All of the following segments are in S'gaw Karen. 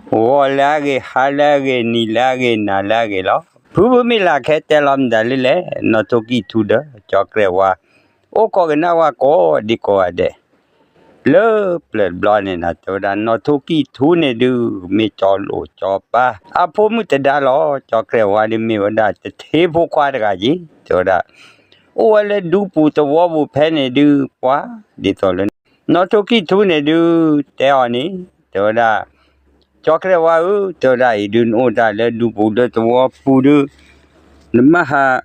ဂီၤလၢအဂ့ၤ, ဟါလၢအဂ့ၤ, နံၤလၢအဂ့ၤ, နၤလၢအဂ့ၤလီၤ. ဖုဖုမ့ၢ်လၢခဲတဲလီၤမတၤလၢလဲၣ်, နီၢ်ထိၣ်ကံၢ်ထူဒီး ကၠီကြဲၢ်ဝါ အိၣ်ကိးကနၣ်ဝဲကိးဒံကိးဂၤဒဲး လၢပျၢၤတဘျီန့ၣ်နၤ တဲဝဲဒၣ် နီၢ်ထိၣ်ကံၢ်ထူန့ၣ်ဒုး မ့ၢ်ကၠီလိာ်ကၠီပၢ် အဖိမုၣ်တဒါလီၤ. ကၠီကြဲၢ်ဝါဒုးမ့ၢ်ဝဲဒၣ် တထ့ဖိခွါတဂၤက့ၤ တဲဝဲဒၣ် အိၣ်ဝဲလၢဒူပူၤသဝီပူၤဖဲန့ၣ်ဒုး ပှၤဒ်သိးလၢ နီၢ်ထိၣ်ကံၢ်ထူန့ၣ်ဒုး တဲအီၤန့ၣ် တဲဝဲဒၣ် ကၠီကြဲၢ်ဝါဧၢ, တဲဝဲဒၣ်အံၤဒုး နအိၣ်တၢ်လၢဒူပူၤလၢသဝီပူၤဒုး နမ့ၢ်ဟး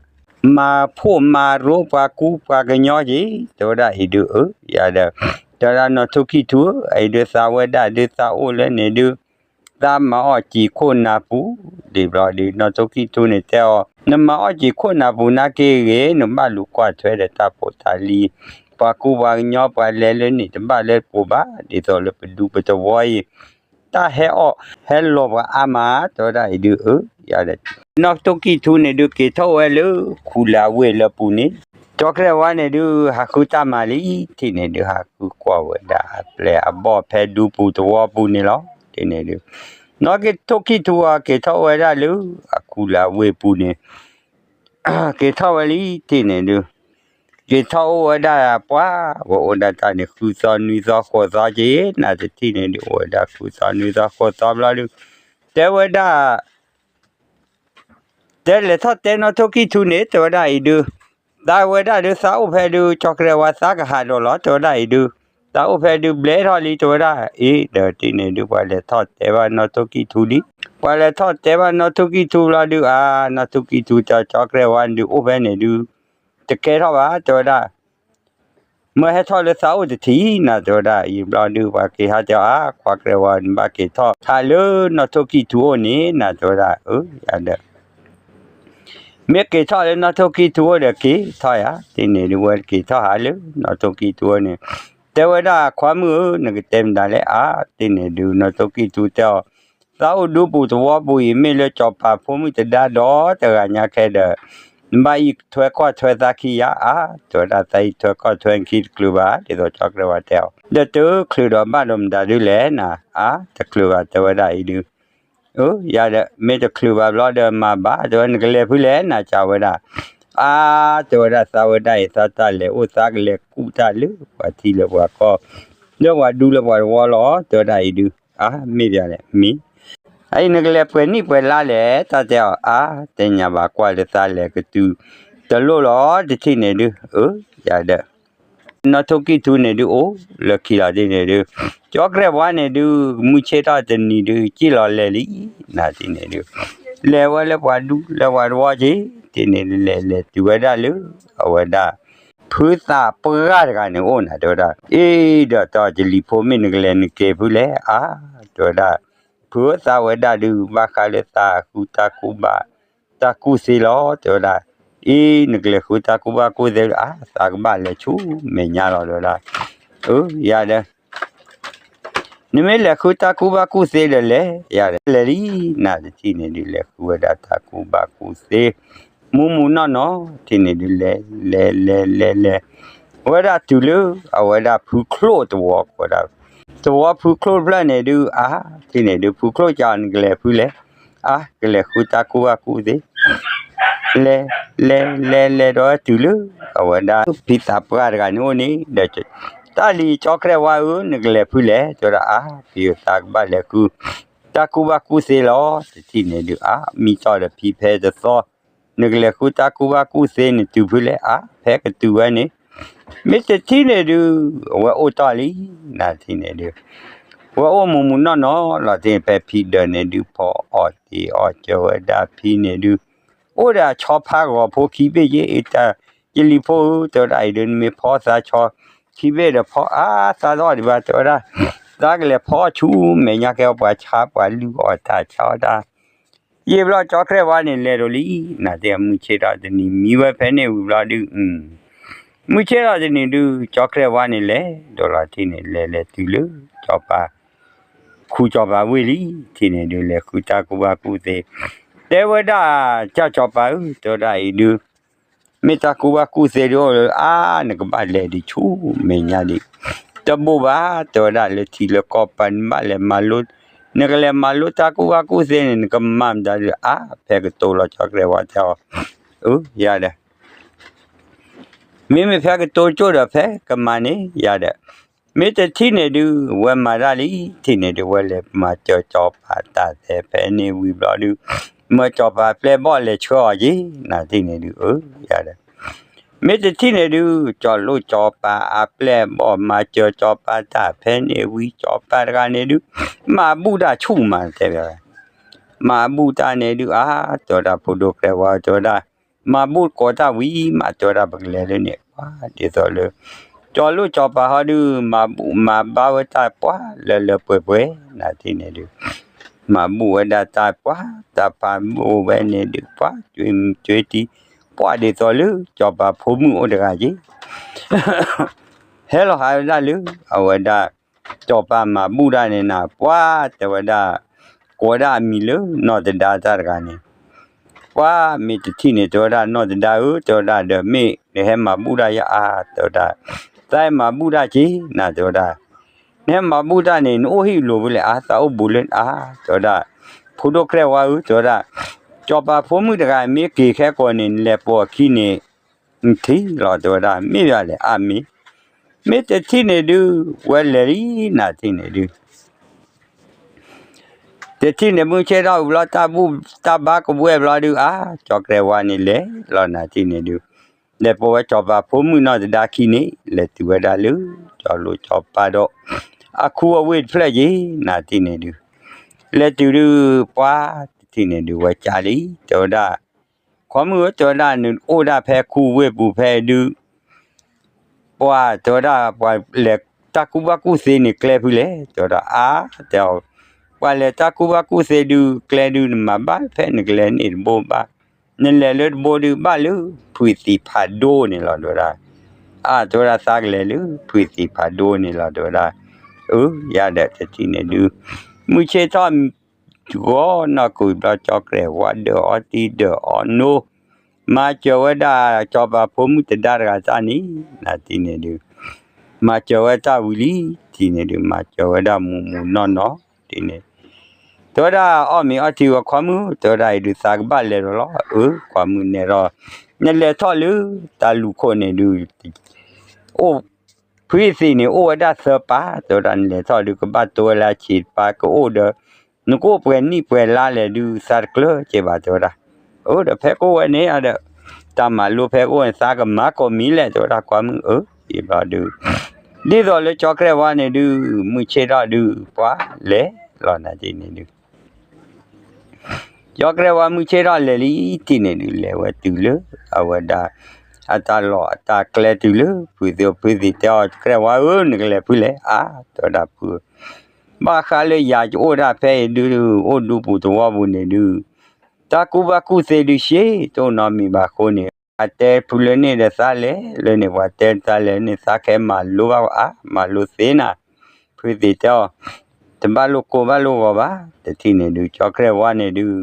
မၤဖှိၣ်မၤရိပှၤကူပှၤကညီက့ၤ တဲဝဲဒၣ်အံၤဒုး အၢ ယၤဒီး တဲဝဲဒၣ်နီၢ်ထိၣ်ကံၢ်ထူဧၢ, အံၤဒုးသးဝဲဒၣ်ဒုးသးအိၣ်လၢန့ၣ်ဒုး သးမၤအီၣ်စံာ်ခိၣ်နၢ်ပူၤ ဒ်ဘျီဒုး နီၢ်ထိၣ်ကံၢ်ထူန့ၣ်တဲအီၤ နမၤအီၣ်စံာ်ခိၣ်နၢ်ပူၤနာ်က့ဂ့ၤ နဘၣ်လူၤကွၢ်ထွဲဒီးတၢ်ဖိတၢ်လံၤ ပှၤကူပှၤကညီပှၤလဲၤလၢန့ၣ် တဘၣ်လၢပှၤဘၣ် ဒ်သိးလၢပဒူပသဝီအံၤ တၢ်ဟဲအီၣ်ဟဲလီၤပှၤအါမး တဲဝဲဒၣ်အံၤဒုး အၢ ယၤဒီး နီၢ်ထိၣ်ကံၢ်ထူန့ၣ်ဒုး က့ၤထီၣ်ဝဲလၢခူလၢ်ဝ့ၢ်လၢပူၤန့ၣ် ကၠီကြဲၢ်ဝါန့ၣ်ဒုး ဟးဃုတၢ်မၤလံ ထံၣ်န့ၣ်ဒုး ဟးဃုကွၢ်ဝဲဒၣ်အပျဲၢ်အဘီၣ်ဖဲဒူပူၤသဝီပူၤန့ၣ်လီၤ. ထံၣ်န့ၣ်ဒုး နီၢ်ထိၣ်ကံၢ်ထူအီၤ က့ၤထီၣ်ဝဲဒၣ်လၢအခူလၢ်ဝ့ၢ်ပူၤန့ၣ် က့ၤထီၣ်ဝဲလံ ထံၣ်န့ၣ်ဒုး က့ၤထီၣ်အိၣ်ဝဲဒၣ်ပှၤ ဝဲအိၣ်ဒၣ်တၢ်န့ၣ် ဃုသီနွံသီဃိးသီက့ၤ နတထံၣ်န့ၣ်ဒုး အိၣ်ဝဲဒၣ်ဃုသီနွံသီဃိးသီဘျီဒုး တဲဝဲဒၣ် တဲလဲၤထီၣ်တဲနီၢ်ထိၣ်ကံၢ်ထူန့ၣ် တဲဝဲဒၣ်အံၤဒုး သးဝဲဒၣ်ဒုးသးအိၣ်ဖဲဒုး ကၠီကြဲၢ်ဝါသးကဟးဒီးလီၤ တဲဝဲဒၣ်အံၤဒုး သးအိၣ်ဖဲဒုးဘျဲထီၣ်လံ တဲဝဲဒၣ်အံၤဒီး ထံၣ်န့ၣ်ဒုး ပှၤလဲၤထီၣ်တဲဘၣ်နီၢ်ထိၣ်ကံၢ်ထူလံ ပှၤလဲၤထီၣ်တဲဘၣ်နီၢ်ထိၣ်ကံၢ်ထူဘျီဒုး အါ နီၢ်ထိၣ်ကံၢ်ထူတဲ ကၠီကြဲၢ်ဝါဒုးအိၣ်ဖဲန့ၣ်ဒုး တကဲထီၣ်ဘၣ် တဲဝဲဒၣ် မၢဟဲထီၣ်လၢသးအိၣ်တထံၣ်နၤ တဲဝဲဒၣ် ယံာ်ဘျီဒုး ပှၤက့ၤဟးတဲအီၤ အါ ကွၢ်ကြဲၢ်ဝါ နဘၣ်က့ၤထီၣ်ဟးလၢနီၢ်ထိၣ်ကံၢ်ထူအိၣ်န့ၣ်နၤ တဲဝဲဒၣ် အၢ ယၤဒီး မ့ၢ်က့ၤထီၣ်လၢနီၢ်ထိၣ်ကံၢ်ထူအိၣ်ဒီးက့ၤထီၣ်ယၤ ထံၣ်န့ၣ်ဒုး ဝဲက့ၤထီၣ်ဟးလၢနီၢ်ထိၣ်ကံၢ်ထူအိၣ်န့ၣ် တဲဝဲဒၣ် ခွါမုၣ်ဧၢ နကတဲမတၤလဲၣ် အါ ထံၣ်န့ၣ်ဒုး နီၢ်ထိၣ်ကံၢ်ထူတဲအီၤ သးအိၣ်ဒူပူၤသဝီပူၤအံၤ မ့ၢ်လၢကၠီၤပၤဖိမုၣ်တဒါဒီးတဂၤညါခဲဒီး နဘၣ်အံၤထွဲကီၢ်ထွဲသးခံယါ အါ တဲဝဲဒၣ် သးအံၤထွဲကီၢ်ထွဲနခံတချုးဘၣ် ဒ်သိးကၠီကြဲၢ်ဝါတဲအီၤ ဒီးတချုးဒီးဘၣ်ဒီးမတၤဒုးလဲၣ်နၤ အါ တချုးဘၣ် တဲဝဲဒၣ်အံၤဒုး အၢ ယၤဒီး မ့ၢ်တချုးဘၣ်ဘျီဒီးမၤဘၣ် တဲဝဲ နကလဲၤဖုလဲၣ်နၤ ကးဝဲဒၣ် အါ တဲဝဲဒၣ် သးဝဲဒၣ်အံၤ သးတၢ်လဲၤအိၣ် သးကလဲၤကူၣ်တၢ်လၢပှၤထံလၢပှၤကီၢ် လၢပှၤဒူလၢပှၤသဝီလီၤ တဲဝဲဒၣ်အံၤဒုး အါ မ့ၢ်ဘၣ်လဲၣ် မ့ၢ် အံၤနကလဲၤပှဲၤနံၣ်ပှဲၤလါလဲၣ် တၢ်တဲအီၤ အါ တဲညါဘၣ်ကွၢ်လၢသးလဲၤကတုၤ တလိၣ်လီၤ တထံၣ်န့ၣ်ဒုး အၢ ယၤဒီး နီၢ်ထိၣ်ကံၢ်ထူန့ၣ်ဒုး အိၣ်လၢခံလီၤဒ်န့ၣ်ဒုး ကၠီကြဲၢ်ဝါန့ၣ်ဒုး မုၢ်ဆ့ၣ်ထီၣ်တနံၤဒုး က့ၣ်လီၤလဲၤလံ နၤဒ်န့ၣ်ဒုး လဲၤဝဲလၢပှၤဒူလၢပှၤသဝီက့ၤ ဒ်န့ၣ်ဒုး လဲၤလဲၤတုၤဝဲဒၣ်လၢ အဝဲဒၣ် ဖုသးပှၢ်တဂၤန့ၣ်အိၣ်နၤ တဲဝဲဒၣ် အ့ ဒီးတီၢ်ကလံၤဖိမ့ၢ်နကလဲၤနက့ၤဖုလဲၣ် အါ တဲဝဲဒၣ် ဖုသးဝဲဒၣ်ဒုး ဘၣ်ဃးလၢသးဃုတၢ်ကူၣ်ဘၣ် တၢ်ကူၣ်သ့လီၤ တဲဝဲဒၣ် အ့ နကလဲၤဃုတၢ်ကူၣ်ဘၣ်ကူၣ်သ့ အါ သးကဘၣ်လဲၤဆူမဲာ်ညါလီၤ တဲဝဲဒၣ် အၢ ယၤဒီး နမ့ၢ်လဲၤဃုတၢ်ကူၣ်ဘၣ်ကူၣ်သ့ဒီးလဲၤ ယၤဒီး လဲၤလံ နၤတထံၣ်န့ၣ်ဒုး လဲၤဃုဝဲဒၣ်တၢ်ကူၣ်ဘၣ်ကူၣ်သ့ မူးမူးနီၢ်နီၢ် ထံၣ်န့ၣ်ဒုး လဲၤ လဲၤ လဲၤ လဲၤ လဲၤ ဝဲဒၣ်တုၤလၢ အဝဲဒၣ်ဖုချိၣ်သဝီ ဝဲဒၣ် သဝီဖုချိၣ်တဖျၢၣ်န့ၣ်ဒုး အါ ထံၣ်န့ၣ်ဒုး ဖုချိၣ်ကးနကလဲၤဖုလဲၣ် အါ ကလဲၤဃုတၢ်ကူၣ်ဘၣ်ကူၣ်သ့ လဲၤ လဲၤ လဲၤ လဲၤဒီးတုၤလၢ အဝဲဒၣ် ဖံသးပှၢ်တဂၤန့ၣ်အိၣ်န့ၣ်ဒီး တၢ်လံၤကၠီကြဲၢ်ဝါဧၢ နကလဲၤဖုလဲၣ် တဲဝဲဒၣ် အါ ဖံသးကဘၣ်လဲၤဃု တၢ်ကူၣ်ဘၣ်ကူၣ်သ့လီၤ တထံၣ်န့ၣ်ဒုး အါ မံတီၢ်ဒီးဖံဖဲတသီ နကလဲၤဃုတၢ်ကူၣ်ဘၣ်ကူၣ်သ့ နတုၤဖုလဲၣ် အါ ဖဲကတုၤဝဲန့ၣ် မ့ၢ်တထံၣ်န့ၣ်ဒုး အဝဲအိၣ်တီၢ်လံ နၤထံၣ်န့ၣ်ဒုး ဝဲအိၣ်မူးမူးနီၢ်နီၢ်လီၤ ထံၣ်ဖဲဖံဒၢးန့ၣ်ဒုး ဖီအီၣ်တ့ၢ်အီၣ်ကၢဝဲဒၣ်ဖံန့ၣ်ဒုး အိၣ်ဒီးဆီဖါဂီၤဖိခံဘ့ၣ်က့ အ့ တၢ်ကလံၤဖိဧၢ တဲဝဲဒၣ်အံၤဒုး နမ့ၢ်ဖီသးဆီခံဘ့ၣ်ဒီးဖီအါ သးတအီၣ်ဒံးဘၣ် တဲဝဲဒၣ် သးကလဲၤဖီဆူမဲာ်ညါကဲပှၤဆါပှၤလုၢ်အီၣ်တၢ်ဆါအီၣ်တၢ် ယံာ်ဘျီကၠီကြဲၢ်ဝါန့ၣ်လဲၤဒိးလံ နၤတဲမုၢ်ဆ့ၣ်ထီၣ်တနံၤမံဝဲဖဲန့ၣ်ဝံၤဘျီဒုး မုၢ်ဆ့ၣ်ထီၣ်တနံၤဒုး ကၠီကြဲၢ်ဝါန့ၣ်လဲၤဒိးလီၤထံၣ်န့ၣ် လဲၤလဲၤတုၤလၢ ကၠီၤပၤ ခူကၠီၤပၤဝ့ၢ်လံ ထံၣ်န့ၣ်ဒုး လဲၤဃုတၢ်ကူၣ်ဘၣ်ကူၣ်သ့ တဲဝဲဒၣ် ကၠီၤပၤဧၢ တဲဝဲဒၣ်အံၤဒုး မ့ၢ်တၢ်ကူၣ်ဘၣ်ကူၣ်သ့ဒုးအိၣ်လၢ အါ နကဘၣ်လဲၤဒံးဆူမဲာ်ညါဒံး တဘိးဘၣ် တဲဝဲဒၣ်လၢထံလၢကီၢ်ပၤ နဘၣ်လဲၤမၤလိ နကလဲၤမၤလိတၢ်ကူၣ်ဘၣ်ကူၣ်သ့န့ၣ် နကမၤမတၤဒုး အါ ဖဲကတိၤလီၤ ကၠီကျဲၤဝါတဲအီၤ, အၢ ယၤဒီး မ့မ့ၢ်ဖဲကတိၤကၠိၣ်ဒီးဖဲကမၤန့ၣ် ယၤဒီး မ့ၢ်တထံၣ်န့ၣ်ဒုး ဝဲမၤတၢ်လံ ထံၣ်န့ၣ်ဒုး ဝဲလဲၤမၤစၢၤကၠီၤပၤတၢ်သဲဖဲန့ၣ်ဝံၤဘျီဒုး မၢကၠီၤပၤပျဲၢ်ဘီၣ်လဲၤဆှၢအီၤက့ၤ နထံၣ်န့ၣ်ဒုး အၢ ယၤဒီး မ့ၢ်တထံၣ်န့ၣ်ဒုး ကၠီၤလိၣ်ကၠီၤပၤအပျဲၢ်ဘီၣ်မၤစၢၤကၠီၤပၤတၢ်ဖဲန့ၣ်ဝံၤ ကၠီၤပၤတဂၤန့ၣ်ဒုး မၤဘူၣ်တၢ်ဆူၣ်မးတဲဝဲ မၤဘူၣ်တၢ်န့ၣ်ဒုး အါ တဲဝဲဒၣ် ဖိဒိၣ်ကျဲၤဝါ တဲဝဲဒၣ် မၤဘူၣ်ကိးတၢ်ဝံၤမး တဲဝဲဒၣ် ပကလဲၤလၢန့ၣ် ပှၤဒ်သိးလၢ ကၠီၤလိၣ်ကၠီၤပၤဟီဒုး မၤဘူၣ်မၤဘါဝဲတၢ်ပှၤလၢလၢပှဲၤပှဲၤ နထံၣ်န့ၣ်ဒုး မၤဘူၣ်ဝဲဒၣ်တၢ်ပှၤ တၢ်ဖးဘူၣ်ဝဲန့ၣ်ဒုး ပှၤကွ့ကွ့တံၤ ပှၤဒ်သိးလၢ ကၠီၤပၤဖိမုၣ်အိၣ်တဂၤက့ၤ ဟဲလီၤဟးဝဲဒၣ်လၢ အဝဲဒၣ် ကၠီၤပၤမၤဘူၣ်တၢ်န့ၣ်နၤ ပှၤတဲဝဲဒၣ် ကိးဝဲဒၣ်အမံၤလၢနီၢ်တဒါတၢ်တဂၤန့ၣ် ပှၤမ့ၢ်တထံၣ်န့ၣ် တဲဝဲဒၣ် နီၢ်တဒါဧၢ တဲဝဲဒၣ် ဒီးမ့ၢ်နဟဲမၤဘူၣ်တၢ်ယၤအါ တဲဝဲဒၣ် သးဟဲမၤဘူၣ်တၢ်က့ၤနၤ တဲဝဲဒၣ် နဟဲမၤဘူၣ်တၢ်န့ၣ် နအိၣ်ဟံၣ်လိၤဖဲလဲၣ်အါ သးအိၣ်ဘူးလၢအါ တဲဝဲဒၣ် ဖိဒိၣ်ကျဲၤဝါဧၢ တဲဝဲဒၣ် ကၠီၤပၤဖိမုၣ်တဂၤမ့ၢ်က့ၤခဲကိာ်န့ၣ် နလဲၤပိာ်အခံန့ၣ် နထံၣ်လီၤ တဲဝဲဒၣ် မ့ၢ်ဘၣ်လဲၣ် အါမ့ၢ် မ့ၢ်တထံၣ်န့ၣ်ဒုး ဝဲလဲၤလံ နထံၣ်န့ၣ်ဒုး တထံၣ်န့ၣ်မုၢ်ဆ့ၣ်ထီၣ်ဝံၤဘျီ တၢ်ဘူၣ်တၢ်ဘါကဘှဲၣ်ဘျီဒုး အါ ကၠီၤကျဲၤဝါန့ၣ်လဲၤလီၤ နထံၣ်န့ၣ်ဒုး လဲၤပိာ်ဝဲကၠီၤပၤဖိမုၣ်နီၢ်တဒါခံန့ၣ် လဲၤတုၤဝဲဒၣ်လၢ ကၠီၤလိၣ်ကၠီၤပၤဒီး အခူအဝ့ၢ်တဖျၢၣ်က့ၤ နထံၣ်န့ၣ်ဒုး လဲၤတုၤဒုး ပှၤတထံၣ်န့ၣ်ဒုး ဝဲကၠးလံ တဲဝဲဒၣ် ခွါမုၣ်ဧၢ တဲဝဲဒၣ် နအိၣ်ဒၣ်ဖဲခူဝ့ၢ်ပူၤဖဲဒုး ပှၤတဲဝဲဒၣ် ပှၤလဲၤတၢ်ကူၣ်ဘၣ်ကူၣ်သ့န့ၣ်ကျဲဖုလဲၣ် တဲဝဲဒၣ် အါ တဲအီၤ ပှၤလဲၤတၢ်ကူၣ်ဘၣ်ကူၣ်သ့ဒုး ကျဲဒုး နမၤဘၣ်ဖဲနကလဲၤန့ၣ်တဘိဘၣ် နလဲၤလၢတဘိဒုး ဘၣ်လၢဖုသံးဖးဒိၣ်န့ၣ်လီၤ တဲဝဲဒၣ် အါ တဲဝဲဒၣ် သးကလဲၤလၢဖုသံးဖးဒိၣ်န့ၣ်လီၤ တဲဝဲဒၣ် အၢ ယၤဒီးတထံၣ်န့ၣ်ဒုး မုၢ်ဆ့ၣ်ထီၣ် ဂီၤနီၢ်ကိၢ်ဘျီ ကၠီၤကျဲၤဝါ ဒၢးအီတံၤဒၢးအီနိ မၤစၢၤဝဲဒၣ် ကၠီၤပၤဖိမုၣ်တဒါတဂၤတၢ်န့ၣ် နထံၣ်န့ၣ်ဒုး မၤစၢၤဝဲတၢ်ဝံၤလံ ထံၣ်န့ၣ်ဒုး မၤစၢၤဝဲဒၣ်မူးမူးနီၢ်နီၢ် ထံၣ်န့ၣ် တဲဝဲဒၣ် အီၣ်မ့ၤအီထံဝဲခွါမုၣ် တဲဝဲဒၣ်အံၤဒုး သးကဘၣ်လဲၤဒီးလီၤ အၢ ခွါမုၣ်နဲၣ်ဒီး နလဲၤထီၣ်လၢ တၢ်လူၢ်ခိၣ်န့ၣ်ဒုး အိၣ် ဖုသံးန့ၣ် အိၣ်ဝဲဒၣ်သၢပၢ် တဲဝဲဒၣ် နလဲၤထီၣ်ဒုး ကဘၣ်တိဝဲလၢအဆံးတပၢ် ကအိၣ်ဒီး နကအိၣ်ပှဲၤနံၣ်ပှဲၤလါလဲၣ်ဒုး သးတကျၢၤက့ၤဘၣ် တဲဝဲဒၣ် အၢဒီးဖဲကအိၣ်ဝဲန့ၣ်ဒီး တၢ်မၤလိဖဲကအိၣ်န့ၣ် သးကမၤကိးမံၤလဲၣ် တဲဝဲဒၣ် ခွါမုၣ်ဧၢ အံၤဘျီဒုး ဒ်သိးလၢကၠီၤကျဲၤဝါန့ၣ်ဒုး မုၢ်ဆ့ၣ်ထီၣ်ဒုး ပှၤလဲၤလီၤ နထံၣ်န့ၣ်ဒုး ကၠီၤကျဲၤဝါမုၢ်ဆ့ၣ်ထီၣ်လဲၤလံ ထံၣ်န့ၣ်ဒုး လဲၤဝဲတုၤလၢ အဝဲဒၣ် အတၢ်လီၢ်အတၢ်ကျဲတုၤလၢ ဖုသံး ဖုသံးတဲအီၤ ကျဲၤဝါဧၢ နကလဲၤဖုလဲၣ် အါ တဲဝဲဒၣ်ဖု ဘၣ်ဃးလၢယၤကအိၣ်ဒၣ်ဖဲအံၤဒုး အိၣ်ဒူပူၤသဝီပူၤန့ၣ်ဒုး တၢ်ကူၣ်ဘၣ်ကူၣ်သ့ဒုး ရှဲတအိၣ်နီတမံၤဘၣ်အဃိန့ၣ် ပှၤတဲဖုလၢန့ၣ်ဒီးသးလဲၤလၢန့ၣ် ပှၤတဲသးလဲၤန့ၣ် သးကဟဲမၤလိဘၣ်အါ မၤလိသ့နၤ ဖုသံးတဲအီၤ တဘၣ်လိာ်ကိးဘၣ်လိာ်ဂီၤဘၣ် တထံၣ်န့ၣ်ဒုး ကၠီၤကျဲၤဝါန့ၣ်ဒုး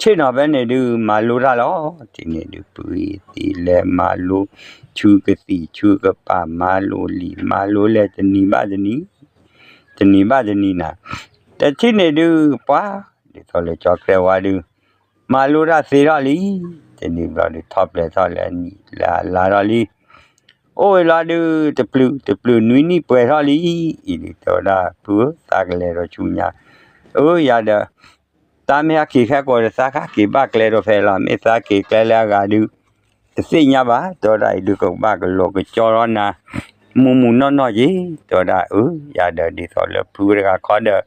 ဆ့ၣ်နီၤဖဲန့ၣ်ဒုး မၤလိတၢ်လီၤ ထံၣ်န့ၣ်ဒုး ဖုသံးလဲၤမၤလိ ဆူကသံၣ်ဆူကပၤ မၤလိလံာ်မၤလိလဲၤ တနံၤဘၣ်တနံၤ တနံၤဘၣ်တနံၤနၤ တထံၣ်န့ၣ်ဒုး ပှၤ ဒ်သိးလၢကၠီၤကျဲၤဝါဒုး မၤလိတၢ်သ့ထီၣ်လံ တနံၤဘျီဒုး ထီၣ်ပျဲၤထီၣ်လၢအနံၣ်လၢအလါထီၣ်လံ အိၣ်ဝဲလီၤဒုး တပျုာ်တပျုာ်နွံနံၣ်ပှဲၤထီၣ်လံ အံၤဒုး တဲဝဲဒၣ် ဖုဧၢ သးကလဲၤဒီးဆူညါ အၢ ယၤဒီး တၢ်မ့ၢ်ဟဲက့ၤခဲကိာ်ဒီး သးကဟဲက့ၤဘၣ်ကျဲဒီးဖဲလီၤ မ့ၢ်သးက့ၤကျဲလၢအဂၤဒုး တသ့ၣ်ညါဘၣ် တဲဝဲဒၣ် အံၤဒုး ကဘၣ်ကလိာ်ကကၠီထီၣ်နၤ မူးမူးနီၢ်နီၢ်က့ၤ တဲဝဲဒၣ် အၢ ယၤဒီး ဒ်သိးလၢဖုတဂၤခီဒီး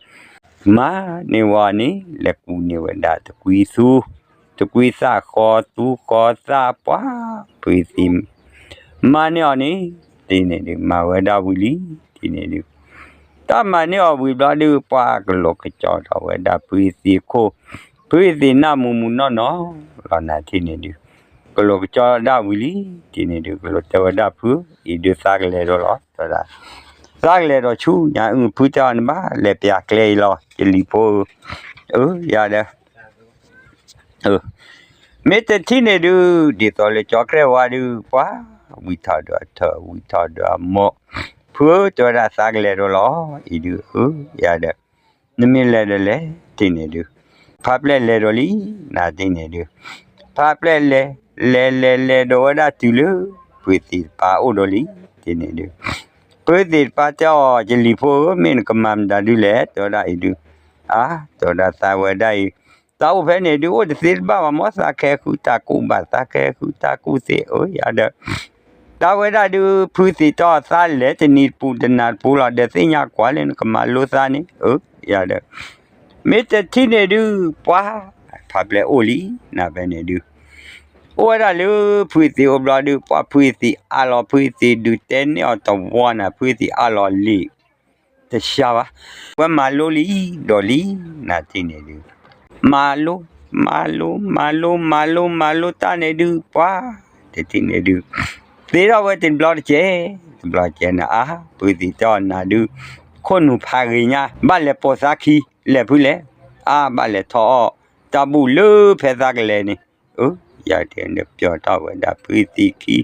မၤန့ၢ်ဝဲန့ၣ် လဲၤကူးန့ၢ်ဝဲဒၣ်တကွံသူ တကွံသၣ်ဃီသူဃီသၣ်ပှၤ ဖုသံး မၤန့ၢ်အီၤန့ၣ် တထံၣ်န့ၣ်ဒုး မၤဝဲဒၣ်ဝံၤလံ တထံၣ်န့ၣ်ဒုး တၢ်မၤန့ၢ်အီၤဝံၤဘျီဒုး ပှၤကလိာ်ကကၠီထီၣ်ဝဲဒၣ်ဖုသံးခိၣ် ဖုသံးနၢ်မူးမူးနီၢ်နီၢ်လီၤ နၤ တထံၣ်န့ၣ်ဒုး ကလိာ်ကကၠီဒၣ်ဝံၤလံ တထံၣ်န့ၣ်ဒုး ကလိာ်တဲဝဲဒၣ်ဖု အံၤဒုးသးကလဲၤဒီးလီၤ တဲဝဲဒၣ် သးကလဲၤဒီးဆူညါ အုၣ် ဖုတဲအီၤ နဘၣ်လဲၤပျးကျဲအံၤလီၤ ယလံၤဖိဧၢ အၢ ယၤဒီး မ့ၢ်တထံၣ်န့ၣ်ဒုး ဒ်သိးလၢကၠီၤကျဲၤဝါဒုး ပှၤ ဝံထီၣ်ဒီးအထၢၣ် ဝံထီၣ်ဒီးအမိၢ် ဖုဧၢ တဲဝဲဒၣ်သးကလဲၤဒီးလီၤ အံၤဒုး အၢ ယၤဒီး နမ့ၢ်လဲၤဒီးလဲၤ ထံၣ်န့ၣ်ဒုး, ဖါပျဲၢ်လဲၤဒီးလံ နၤထံၣ်န့ၣ်ဒုး, ဖါပျဲၢ်လဲၤ လဲၤလဲၤလဲၤဒီးဝဲဒၣ်တုၤလၢ ဖုသ့ၣ်တပၤအိၣ်ဒီးလံ ထံၣ်န့ၣ်ဒုး, ဖုသ့ၣ်တပၤတဲအီၤ ယလံၤဖိဧၢ မ့ၢ်နကမၤမတၤဒုလဲၣ် တဲဝဲဒၣ်အံၤဒုး, အါ တဲဝဲဒၣ်သးဝဲဒၣ်အံၤ, သးအိၣ်ဖဲန့ၣ်ဒုး အိၣ်တသ့တဘၣ်ဘၣ်မ့ၢ် သးကဟဲဃုတၢ်ကူၣ်ဘၣ် သးကဟဲဃုတၢ်ကူၣ်သ့ အၢ ယၤဒီး တၢ်ဝဲဒၣ်ဒုး ဖုသ့ၣ်တဲအီၤ သးလဲၤတနံၤတပူၤတနၤတပူၤလီၤ ဒီးသ့ၣ်ညါကွၢ်လၢနကမၤလိသးန့ၣ် အၢ ယၤဒီး မ့ၢ်တထံၣ်န့ၣ်ဒုး ပှၤ ဖါပျဲၢ်အိၣ်လံ နၤဖဲန့ၣ်ဒုး, အိၣ်ဝဲဒၣ်လၢဖုသ့ၣ်အိၣ်ဘျီဒုး ပှၤဖုသ့ၣ်အါလီၤ ဖုသ့ၣ်ဒုးတဲန့ၢ်အီၤတဝီနၤ ဖုသ့ၣ်အါလီၤလံ တဆါဘၣ်, ဝဲမၤလိလံ ဒီးလံ နၤထံၣ်န့ၣ်ဒုး, မၤလိ မၤလိ မၤလိ မၤလိ မၤလိတၢ်န့ၣ်ဒုး ပှၤ တထံၣ်န့ၣ်ဒုး, သ့ထီၣ်ဝဲတဘျီတကဲး တဘျီတကဲးနၤ အါ ဖုသ့ၣ်တဲအီၤနၤဒုး, ခိၣ်နူာ်ဖးဂ့ၤညါ ဘၣ်လဲၤပိာ်သးခံ လဲၤဖုလဲၣ်, အါ ဘၣ်လဲၤထီၣ်အီၣ်တၢ်ဘူၣ်လၢဖဲသးကလဲၤန့ၣ်, အၢ ယၤတဲဒီးပျီထီၣ်ဝဲဒၣ်ဖုသ့ၣ်ခံ